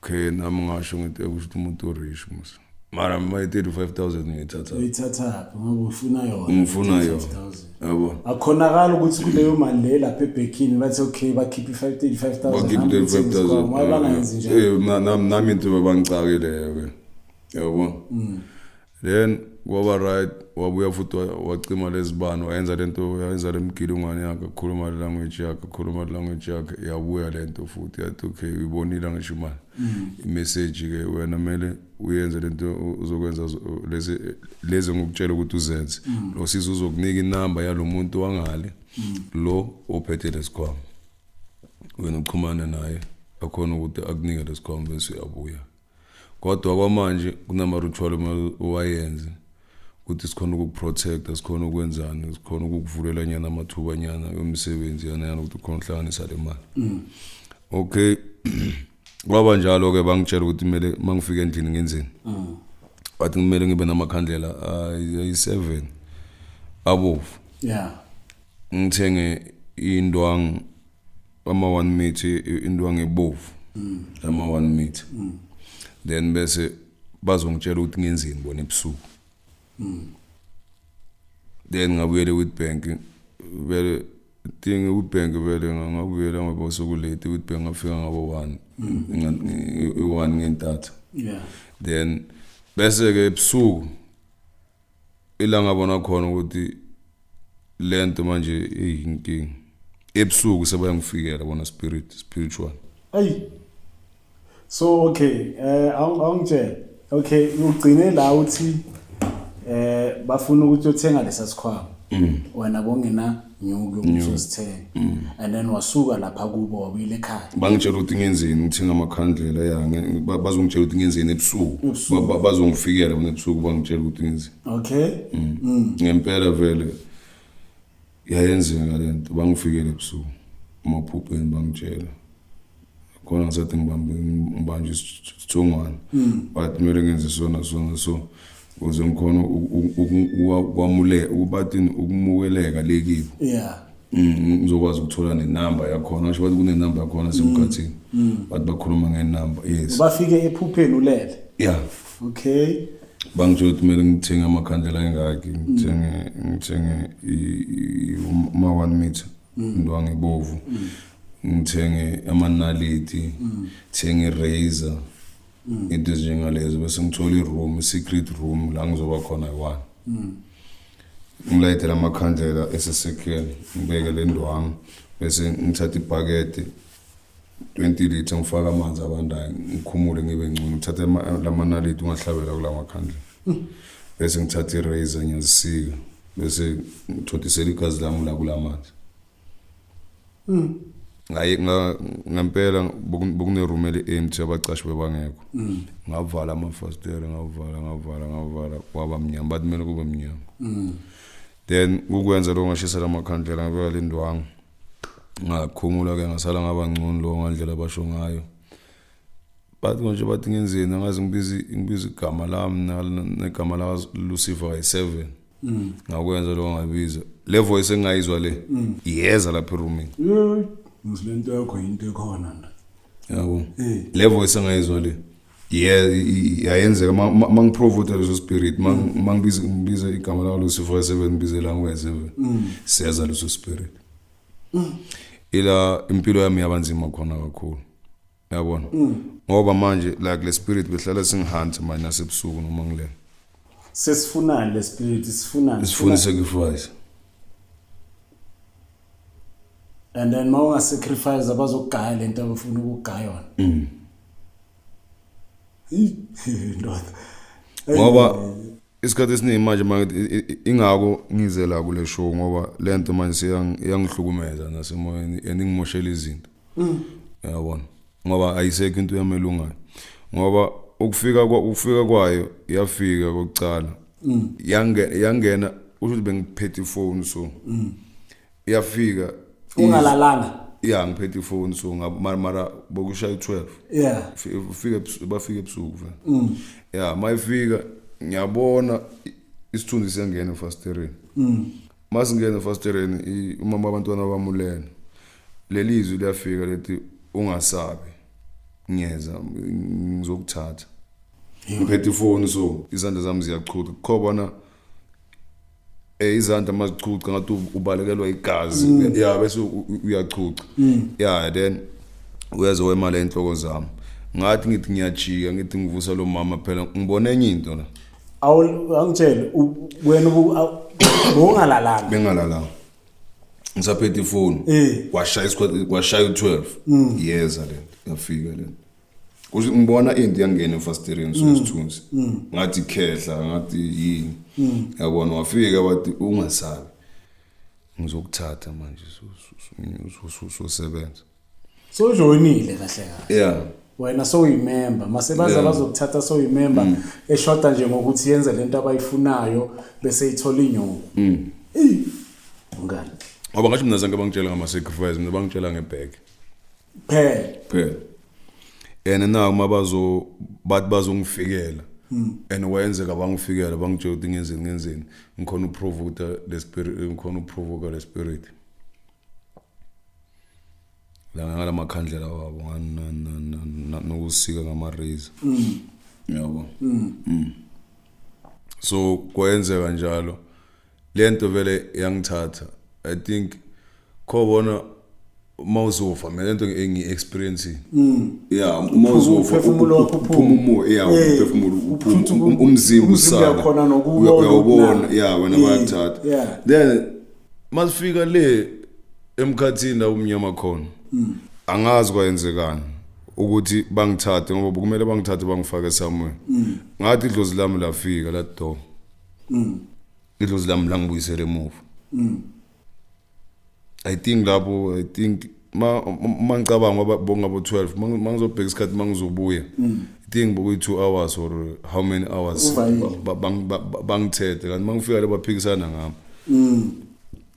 Okay, nami ngasho ngithi kusho ukuthi umuntu urich mos, mara mayi 35,000 ngiyithatha? Uyithathaphi ngoba ufuna yona? Ngifuna yona. 35,000. Yabo. Akhonakala ukuthi kuleyo mali le lapha ebhekini bathi okay, bakhiphe i-5 35,000. Bakhiphe 35,000. Why bangayenzi njalo? Eh, nami into bangicakile ke, yabo. Then kwaba right, wabuya futhi wacima lezibani, wayenza lento, wayenza lemgilungwane yakhe, akhuluma le language yakhe, akhuluma le language yakhe, yabuya lento futhi, yathi okay, uyibonile ngisho imali, imessage ke, wena kumele uyenze lento uzokwenza lezi lezi ngokutshela ukuthi uzenze, lo sisi uzokunika inamba yalomuntu wangale lo ophethe lesikhwama, wena uchumane naye, akhona ukuthi akunike lesikhwama, bese uyabuya. Kodwa kwamanje kunama-ritual owayenze ukuthi sikhona ukukuprotecta, sikhona ukwenzani, sikhona ukukuvulela nyana amathuba nyana yomsebenzi yana yana ukuthi ukhona uhlanganisa le mali. Okay, kwaba njalo-ke, bangitshela ukuthi kumele uma ngifika endlini ngenzeni. Bathi kumele ngibe namakhandlela ayi-7 abovu, ngithenge indwangu ama-1 meter, indwangu ebovu ama-1 meter, then bese bazongitshela ukuthi ngenzeni bona ebusuku. Then ngabuyela e-Witbank. Vele thing uBank vele ngabuyela ngoba sokulate uBank, ngafika ngabo 1, i1 ngentatha. Then bese ke ebusuku ila ngabona khona ukuthi lento manje iyinkinga. Ebusuku sebayangifikela bona, spirit, spiritual. Ey, so okay, awungitshele, okay, ugcine la uthi bafuna ukuthi uyothenga lesa sikhwama, wena bongena nyuku yokuthi uzithenga, and then wasuka lapha kubo wabuyela ekhaya. Bangitshela ukuthi ngenzeni, ngithenga amakhandlela ya, bazongitshela ukuthi ngenzeni ebusuku. Ebusuku. Bazongifikela bona ebusuku, bangitshela ukuthi ngenzeni. Ngempela vele yayenzeka lento, bangifikela ebusuku emaphupheni, bangitshela khona ngisathi ngibambe, ngibanjwe isithongwane, but kumele ngenze sona sona so ukuze ngikhona ukwamuleka, ukubathini, ukumukeleka lekibo. Ngizokwazi ukuthola nenamba yakhona. Ngisho bathi kunenamba yakhona semkhathini, bathi bakhuluma ngenamba, yes. Bafike ephupheni ulele? Yeah. Bangitshela ukuthi kumele ngithenge amakhandlela engaki, ngithenge ma 1 meter indwangu ebovu, ngithenge amanaliti, ngithenge i-razor, into ezinjengalezo, bese ngithola i-room, i-secret room la ngizoba khona yi-one, ngilayithele amakhandlela esesekeni, ngibeke le ndwangu, bese ngithatha ibhakede 20 litre, ngifake amanzi abandayo, ngikhumule, ngibe ngcono, ngithathe lamanaliti, ungahlabela kula makhandlela, bese ngithatha i-razor, ngiyazisika, bese ngithontisela igazi lami la kula manzi. Ngaye ngempela bekune-room eli-empty, abacashi bebangekho. Ngavala amafasitela, ngavala, ngavala, ngavala, kwaba mnyama. Bathi kumele kube mnyama. Then kukwenza lo, ngashisa lamakhandlela, ngabeka le ndwangu, ngakhumula ke, ngasala ngaba ngcono lo ngandlela basho ngayo. Bathi konje, bathi ngenzeni, angazi, ngibiza igama lami negama la Lucifer kayi-7. Ngakwenza lo, ngabiza le voice engayizwa le, iyeza lapha erumini. Yeyi, lento yakho yinto ekhona nda. Yabo, le voice engayizwa le, yayenzeka mangiprovoke leso spirit, mangibiza, ngibiza igama la Lucifer kayi-7, ngibize la ngoyi-7, siyeza leso spirit. Ila impilo yami yabanzima khona kakhulu, yabona, ngoba manje like le spirit behlala singihunt manje nasebusuku noma ngilele. Sesifunani le spirit, sifunani? Sifuna sacrifice. And then ma ungasacrifice, abazokugaya lento abafuna ukugaya yona. Ndoda. Ngoba isikhathi esiningi manje mangithi ingako ngize la kule show, ngoba lento manje iyangihlukumeza nasemoyeni and ingimoshela izinto, yabona, ngoba ayisekho into yami elungayo, ngoba ukufika kwayo, yafika kokucala, yangena, usho ukuthi bengiphethe ifoni, so iyafika. Ungalalanga? Ya, ngiphethe ifoni, so mara bokushaya u-12. Ufike bafike ebusuku vele ya. Mayifika ngiyabona isithunzi siyangena efasitereni. Masingena efasitereni, umama abantwana bamulele, leli zwi liyafika lethi, "Ungasabi, ngiyeza, ngizokuthatha." Ngiphethe ifoni, so izandla zami ziyachucha, kukhona izandla mazichucha ngathi ubalekelwa igazi ya, bese uyachucha ya. Then uyeza wemali enhloko zami, ngathi ngithi ngiyajika, ngithi ngivusa lo mama phela, ngibone enye into la. Awungitshele, wena bowungalalanga? Bengalalanga, ngisaphethe ifoni. Kwashaya isikhathi, kwashaya u-12, yeza lento, yafika lento. Kusho ngibona into yangena efasitereni, so isithunzi ngathi khehla, ngathi yini, yabona. Wafika wathi, "Ungasabi, ngizokuthatha manje, sosebenza." Sojoyinile kahle kahle? Yeah. Wena sowuyimember mase baza bazokuthatha, sowuyimember eshoda nje ngokuthi yenze lento abayifunayo bese ithola inyuku. Mngani. Ngoba ngasho mina zange bangitshela ngama-sacrifice, mina bangitshela ngebheke. Phela. Phela, and naku mabazo bathi bazongifikela, and wayenzeka bangifikela, bangitshela ukuthi ngenzeni, ngenzeni, ngikhona ukuprovoke le spirit, ngikhona ukuprovoke le spirit la ngala makhandlela wabo nokusika ngama-razor, yabo. So kwenzeka njalo lento vele yangithatha. I think khobona mawuzofa mina lento engi-experience, yeah, mawuzofa Umphefumulo wakho uphuma. uphuma umoya, yeah, umphefumulo uphuma, Futhi umzimba umzimba usala. uyakhona nokuwubona Uyawubona, ukuthi yeah, wena bayakuthatha. Then masifika le emkhathini la umnyama khona, angazi kwayenzekani ukuthi bangithathe, ngoba kumele bangithathe bangifake somewhere. Ngathi idlozi lami lafika la do, idlozi lami langibuyisela emuva. I think lapho, I think ma ngicabanga, ngoba bongabo 12 mangizobheka isikhathi mangizobuya, I think bokuyi 2 hours or how many hours. Uvayile. Bangithethe kanti mangifika le baphikisana ngami,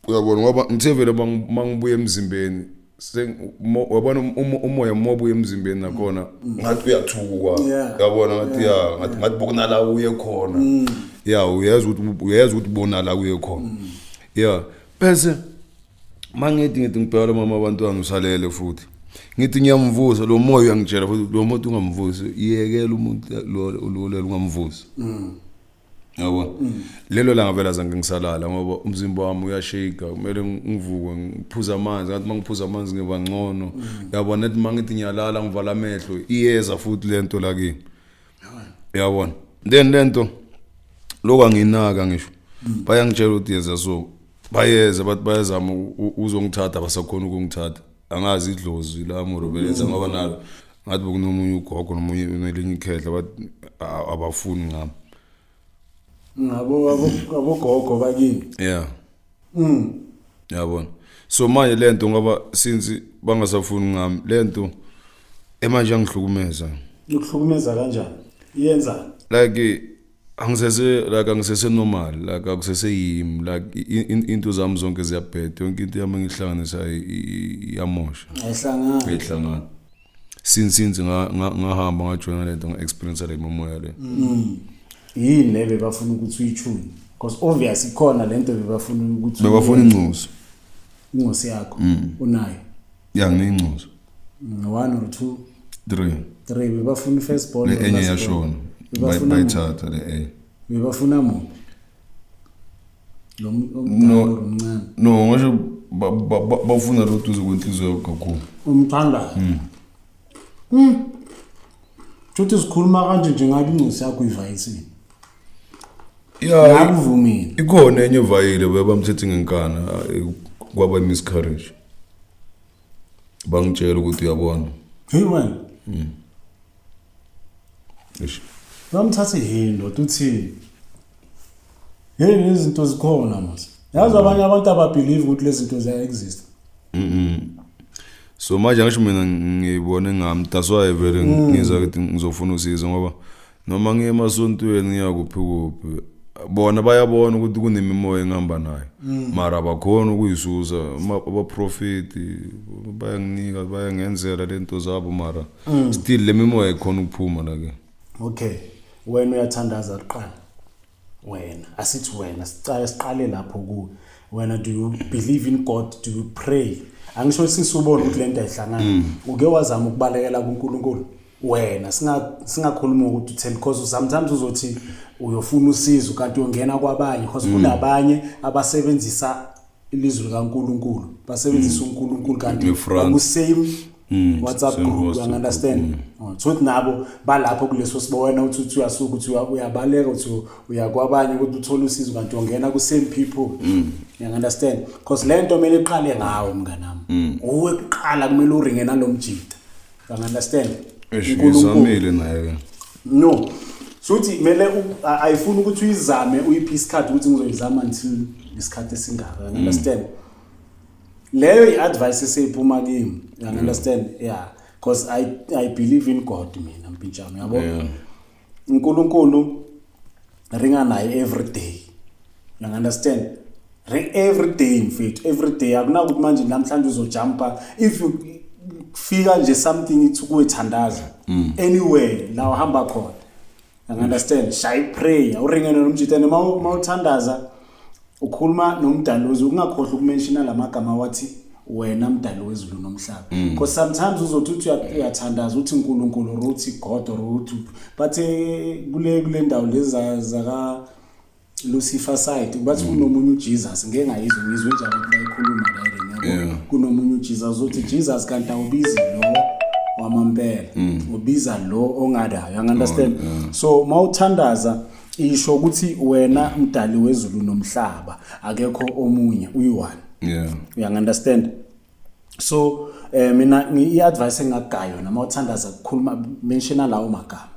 uyabona, ngoba ngithe vele mangibuya emzimbeni, uyabona, umoya mobuya emzimbeni nakhona ngathi uyathuka. Uyabona, ngathi ya, ngathi bokunala uye khona, ya, uyezwa ukuthi bona la uye khona, ya. Bese mangithi ngithi ngibheka lo mama abantwana usalele futhi, ngithi ngiyamvusa, lo moya uyangitshela futhi lo muntu ungamvusi, yekela umuntu lo lo ungamvusi, yabo. Lelo langa vele azange ngisalala ngoba umzimba wami uyashika, kumele ngivuke ngiphuze amanzi. Ngathi mangiphuza amanzi ngiba ngcono, yabona. Nathi mangithi ngiyalala ngivala amehlo, iyeza futhi lento la kimi, yabona. Then lento lokho anginaka ngisho bayangitshela ukuthi yeza, so bayeza, bathi bayazama uzongithatha, basakhona ukungithatha. Angazi idlozi lami or belenza, ngoba nalo ngathi bekunomunye ugogo nomunye nelinye ikhehla, bathi abafuni ngami. Ngabo abogogo bakini? Yeah. Yabona, so manje lento, ngoba since bangasafuni ngami, lento emanje angihlukumeza. Ukuhlukumeza kanjani? Iyenzani? Like angisese, like angisese normal, like akusese yimi, like into zami zonke ziyabheda, yonke into yami engihlanganisa iyamosha. Ayihlangani. Ayihlangana since ngahamba ngajoyina lento, nga-experience le momoya le. Yini le bebafuna ukuthi uyichune? Because obvious ikhona lento bebafuna ukuthi Bebafuna incozi. Incosi yakho unayo? Ya, ngineyincozi. One or two? Three. Three. Bebafuna i-first born Le or enye last born? yashona. Bebafuna muphi? Bayithatha le enye. Bebafuna muphi, lo omdala No. or omncane? No, ngisho bafuna lo duze kwenhliziyo yakho kakhulu. Umthandayo. Futhi sikhuluma kanje nje, ngabe incosi yakho uyivayisile? Ya. Ngabe uvumile? Ikhona enye evayile, bebamthethe ngenkana, kwaba miscarriage. Bangitshela ukuthi uyabona. Hey wena. Eish. Bamthathe yini ndoda, uthini? Hey, lezi zinto zikhona mos. Yazi abanye abantu ababelieve ukuthi lezi zinto ziya exist. So manje ngisho mina ngibone ngami, that's why vele ngiza ukuthi ngizofuna usizo, ngoba noma ngiye emasontweni, ngiya kuphi kuphi, bona bayabona ukuthi kunemimoya engihamba nayo, mara abakhona ukuyisusa. Abaprofeti bayanginika, bayangenzela lento zabo, mara still le mimoya ikhona ukuphuma la ke. Okay. Wena uyathandaza kuqala. Wena, asithi wena siqale lapho kuwe. Wena, do you believe in God? Do you pray? Angisho sisubona ukuthi lento ayihlangani. Uke wazama ukubalekela kuNkulunkulu? Wena singakhuluma ukuthi utheni, because sometimes uzothi uyofuna usizo kanti uyongena kwabanye, because kunabanye abasebenzisa ilizwi likaNkulunkulu, basebenzisa uNkulunkulu kanti Ne-front. ku same WhatsApp same group, WhatsApp you understand? Oh, so ukuthi nabo balapho kuleso sibo, wena uthi uyasuka, uthi uyabaleka, uthi uya kwabanye ukuthi uthole usizo, kanti ungena ku same people, you understand? Because le nto kumele iqale ngawe, mnganami. Uwe kuqala kumele uringe nalomjida, you understand? Eish, uNkulunkulu. Ngizamile naye ke. No, suthi kumele ayifuni ukuthi uyizame, uyiphi isikhathi ukuthi ngizoyizama until isikhathi esingaka, you understand? Leyo i-advice eseyiphuma kimi, you understand? Yeah, because I believe in God mina, mpintshana, yabo. uNkulunkulu ringa naye every day, you understand? Ring every day, mfethu, every day. Akunakuthi manje namhlanje uzojumpa. If you fika nje something ithi kuwe thandaza, anywhere la uhamba khona, you understand? Shay prayer, uringene nomjitane. Mawuthandaza ukhuluma nomdalozi, ungakhohlwa ukumenshina lamagama wathi wena mdali wezulu nomhlaba, because sometimes uzothi uthi uyathandaza uthi uNkulunkulu or uthi God or uthi, but kule ndawo lezi zaka Lucifer side, bathi kunomunye uJesus. Ngeke ngayizwa, ngizwe nje abantu bayikhuluma la, yabo. Kunomunye uJesus, uthi Jesus kanti awubizi lo wamampela, ubiza lo ongadayo, you understand? So mawuthandaza, isho ukuthi wena mdali wezulu nomhlaba, akekho omunye, uyi-one. Uyangi-understand? So mina i-advice engakugaya yona, mawuthandaza, kukhuluma, mentiona lawo magama.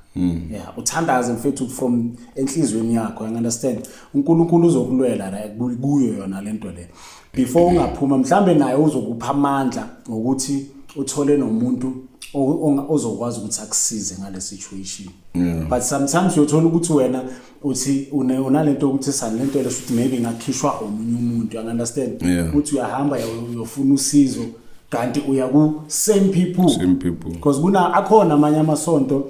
Yeah, uthandaze mfethu from enhlizweni yakho, you understand? uNkulunkulu uzokulwela la kuyo yona lento le. Before ungaphuma, mhlambe naye uzokupha amandla ngokuthi uthole nomuntu ozokwazi ukuthi akusize ngale situation. But sometimes uyothola ukuthi wena uthi unalento ukuthi sani lento leso, ukuthi maybe ngakhishwa omunye umuntu, you understand? Yeah. Uthi uyahamba uyofuna usizo, kanti uya ku same people. Same people. Because kuna akhona amanye amasonto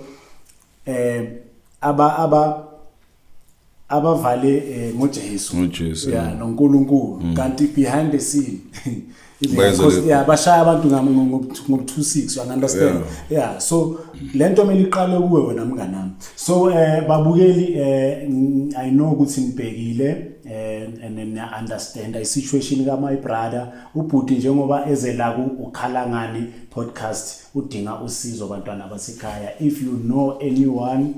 abavale ngoJesu. NgoJesu. Yeah, noNkulunkulu, kanti behind the scene Bayenza because yeah, bashaya abantu ngo 26, you understand? Yeah, so lento kumele iqale kuwe wena, mnganami. So babukeli, I know ukuthi nibhekile and then understand i situation ka my brother, ubhuti, njengoba eze la ku Ukhala Ngani Podcast, udinga usizo. Bantwana basekhaya, if you know anyone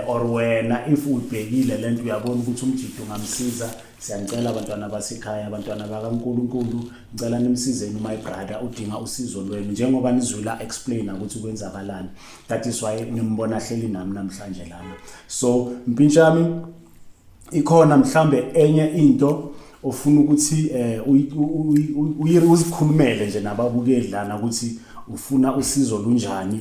or wena if ubhekile lento, uyabona ukuthi umjito ungamsiza, siyanicela abantwana basekhaya, abantwana bakaNkuluNkulu, ngicela nimsizeni my brother, udinga usizo lwenu. Njengoba nizwila explain ukuthi kwenzakalani, that is why nimbona hleli nami namhlanje lana. So mpintshami, ikhona mhlambe enye into ofuna ukuthi uzikhulumele nje nababukeli lana, ukuthi ufuna usizo lunjani,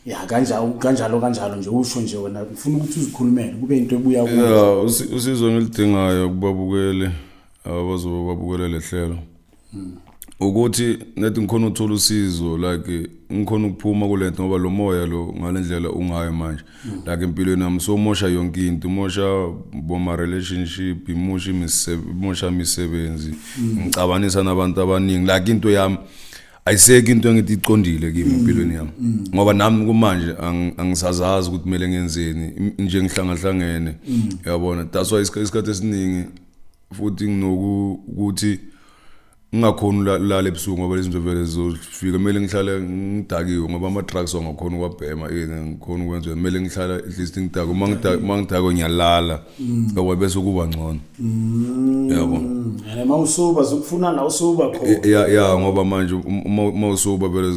ya, kanjalo kanjalo kanjalo nje, usho nje wena ufuna ukuthi uzikhulumele, kube into ebuya kuwe? Yeah, usizo ngilidingayo kubabukeli abazobe babukele lehlelo ukuthi nethi ngikhona ukuthola usizo, like ngikhona ukuphuma kulento, ngoba lo moya lo ngalendlela ungayo manje, like empilweni yami somosha yonke into, umosha boma relationship, imosha imosha imisebenzi, ngicabanisa nabantu abaningi. Like into yami ayisekho into engithi iqondile kimi empilweni yami, ngoba nami kumanje angisazazi ukuthi kumele ngenzeni. Nje ngihlangahlangene, yabona? That's why isikhathi esiningi futhi nginoku ukuthi ngingakhoni ulala ebusuku, ngoba lezi zinto vele zizofika. Kumele ngihlale ngidakiwe, ngoba ama-drugs angakhona ukuwabhema, ini ngikhona ukwenza, kumele ngihlale at least ngidakwe. Uma ngidakwe ngiyalala, yabo, bese kuba ngcono, yabo. And mawusuba zokufuna la usuba khona. Ya, ngoba manje uma usuba vele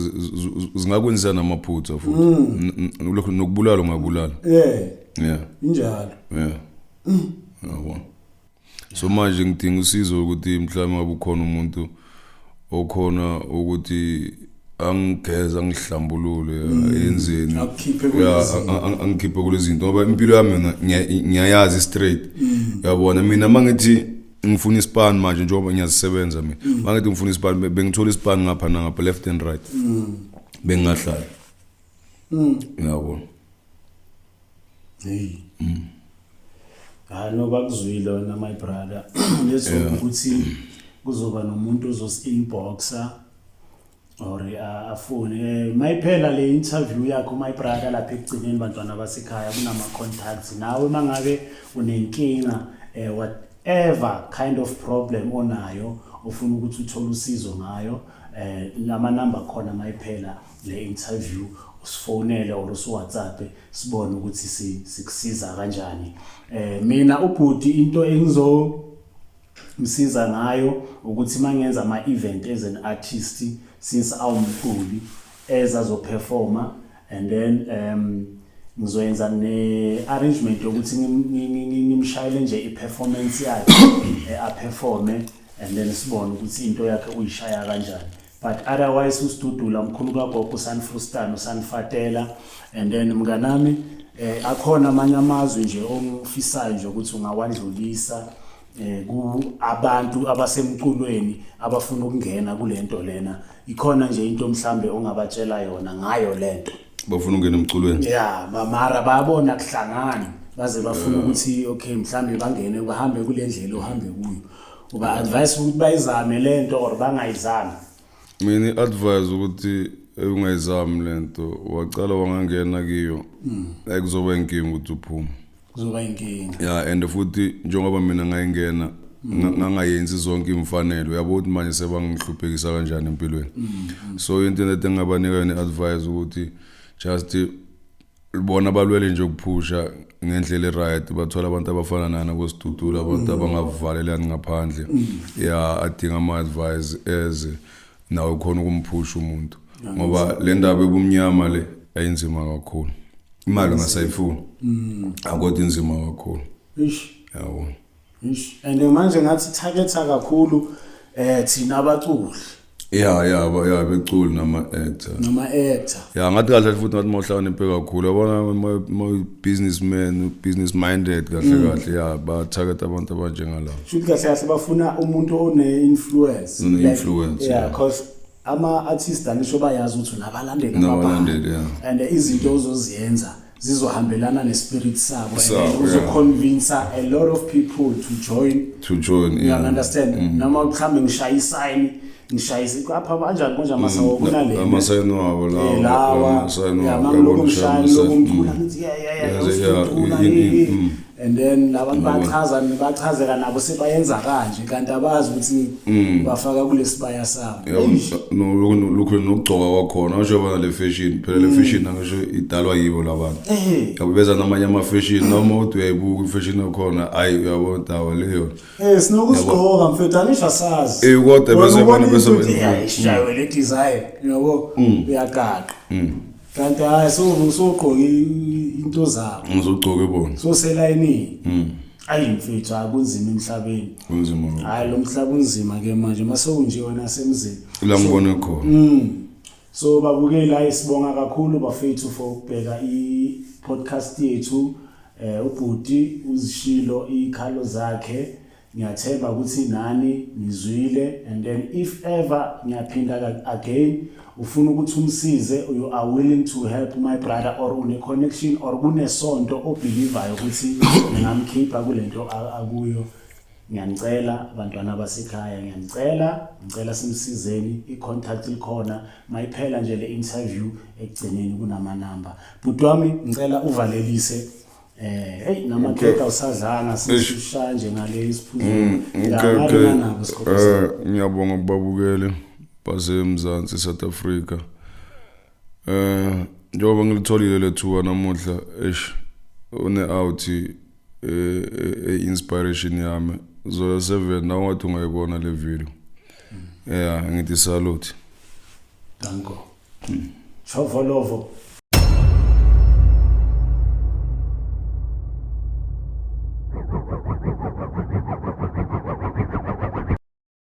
zingakwenzisa namaphutha futhi. Lokhu nokubulala ungabulala. Yeah. Injalo. Yeah, yabo. So manje ngidinga usizo ukuthi mhlawumbe ngabe ukhona umuntu okhona ukuthi angigeza, angihlambulule, yenzeni. Akukhiphe Ya, kulezi zinto. Angikhiphe kulezi zinto, ngoba impilo yami yona ngiyayazi straight, yabona? Mina mangithi ngifuna ispan manje, njengoba ngiyazisebenza mina, mangithi ngifuna ispan, bengithola ispan ngapha nangapha, left and right, bengingahlali, yabona? Hey. Hayi no, bakuzwile wena my brother. Let's hope ukuthi kuzoba nomuntu ozos-inboxa or afone. Mayiphela le interview yakho my brother, lapha ekugcineni, bantwana basekhaya, kunama contacts. Nawe mangabe unenkinga, whatever kind of problem onayo, ufuna ukuthi uthole usizo ngayo, lama number khona. Mayiphela le interview, usifonele or usiWhatsApp, sibone ukuthi sikusiza kanjani. Mina ubhuti, into engizo msiza ngayo ukuthi mangenza ama event as an artist, since awumculi, ezazoperforma, and then ngizoyenza ne arrangement yokuthi ngimshayele nje i-performance yakhe, aperforme, and then sibone ukuthi into yakhe uyishaya kanjani. But otherwise usidudula mkhulu kagogo, usanfrustano, usanfatela. And then mnganami, akhona amanye amazwi nje ongifisayo nje ukuthi ungawandlulisa ku abantu abasemculweni abafuna ukungena kulento lena? Ikhona nje into mhlambe ongabatshela yona ngayo lento? Bafuna ukungena emculweni? Ya, mara bayabona kuhlangani, baze bafuna ukuthi okay, mhlambe bangene, bahambe kule ndlela uhambe kuyo. Uba advise ukuthi bayizame lento or bangayizami? Mina i-advise ukuthi ungayizami lento. Wacala wangangena kiyo, kuzoba inkinga ukuthi uphume. Kuzoba inkinga. Ya, and futhi njengoba mina ngayingena ngangayenzi zonke imfanelo, uyabo ukuthi manje sebangihluphekisa kanjani empilweni. So into engabanika yona advice ukuthi just bona balwele nje ukuphusha ngendlela e-right, bathola abantu abafana nana kosidudula, abantu abangavalelani ngaphandle. Ya, adinga ama-advice eze nawe khona ukumphusha umuntu, ngoba le ndaba ebumnyama le ayinzima kakhulu. Imali ungasayifuni akodwa inzima kakhulu. Ish. Yabo. Ish, and manje ngathi targetha kakhulu thina abaculi. Ya, beculi nama-actor. Noma actor. Ya, ngathi kahle futhi ngathi mawuhlakaniphe kakhulu, yabona, ma businessman, business minded kahle kahle, ya, ba-target abantu abanjengalabo. Shuthi kahle kahle bafuna umuntu one-influence. One-influence. Yeah. Because ama-artist angisho bayazi ukuthi unabalandeli. Unabalandeli, yeah. And izinto ozoziyenza zizohambelana ne-spirit sabo and Sabo, yeah. uzoconvince a lot of people to join. To join. You understand? Noma mhlambe ngishaya isayini, ngishaya apha kanjani konje amasawo kunale Amasayini wabo lawa. Lawa. Amasayini ya wabo, mangilokhu yabona, ngishaya ushaya ngilokhu amasayini. ngicula ngithi yeah, usicula, and then labantu bachaza, bachazeka nabo sebayenza kanje, kanti abazi ukuthi bafaka kulesibaya sabo. Eish. Lokhu nokugcoka kwakhona, asho bana le fashion phela, le fashion angisho idalwa yibo labantu. Yabo, beza namanye ama-fashion, noma uthi uyayibuka i-fashion yakhona, hayi, uyabona dawa leyo. Sinokusigqoka mfethu, angisho asazi. Kodwa Wena bese ubona bona bese into uthi, "Yeah, ishaywe le design," yabo, uyaqaqa, kanti hayi, sowugqoke into zabo. Ngizogcoke bona. Soselayinini. Ayi mfethu, akunzima emhlabeni. Kunzima. Hayi, lo mhlaba unzima ke manje mase unje wena semzini. La ngibone khona. So babukeli, hayi, sibonga kakhulu bafethu for ukubheka i-podcast yethu. Ubhuti uzishilo ikhalo zakhe, ngiyathemba ukuthi nani nizwile. And then if ever ngiyaphinda again, ufuna ukuthi umsize, you are willing to help my brother, or une connection or kunesonto obelievayo ukuthi ngingamkhipha kulento akuyo, ngiyanicela bantwana basekhaya, ngiyanicela, ngicela simsizeni. I-contact likhona, mayiphela nje le interview ekugcineni kunamanamba. Bhuti wami, ngicela uvalelise. Hey, namakhekhe awusadlanga, sisishaya nje ngale isiphuzo. Okay. Nabo sikhokhisa. Ngiyabonga kubabukeli basemzansi, South Africa. Njengoba ngilitholile lethuba namuhla, eish, une out inspiration yami Zola 7, nawe ngathi ungayibona le video. Yeah, ngithi salute. Danko. Chovolovo.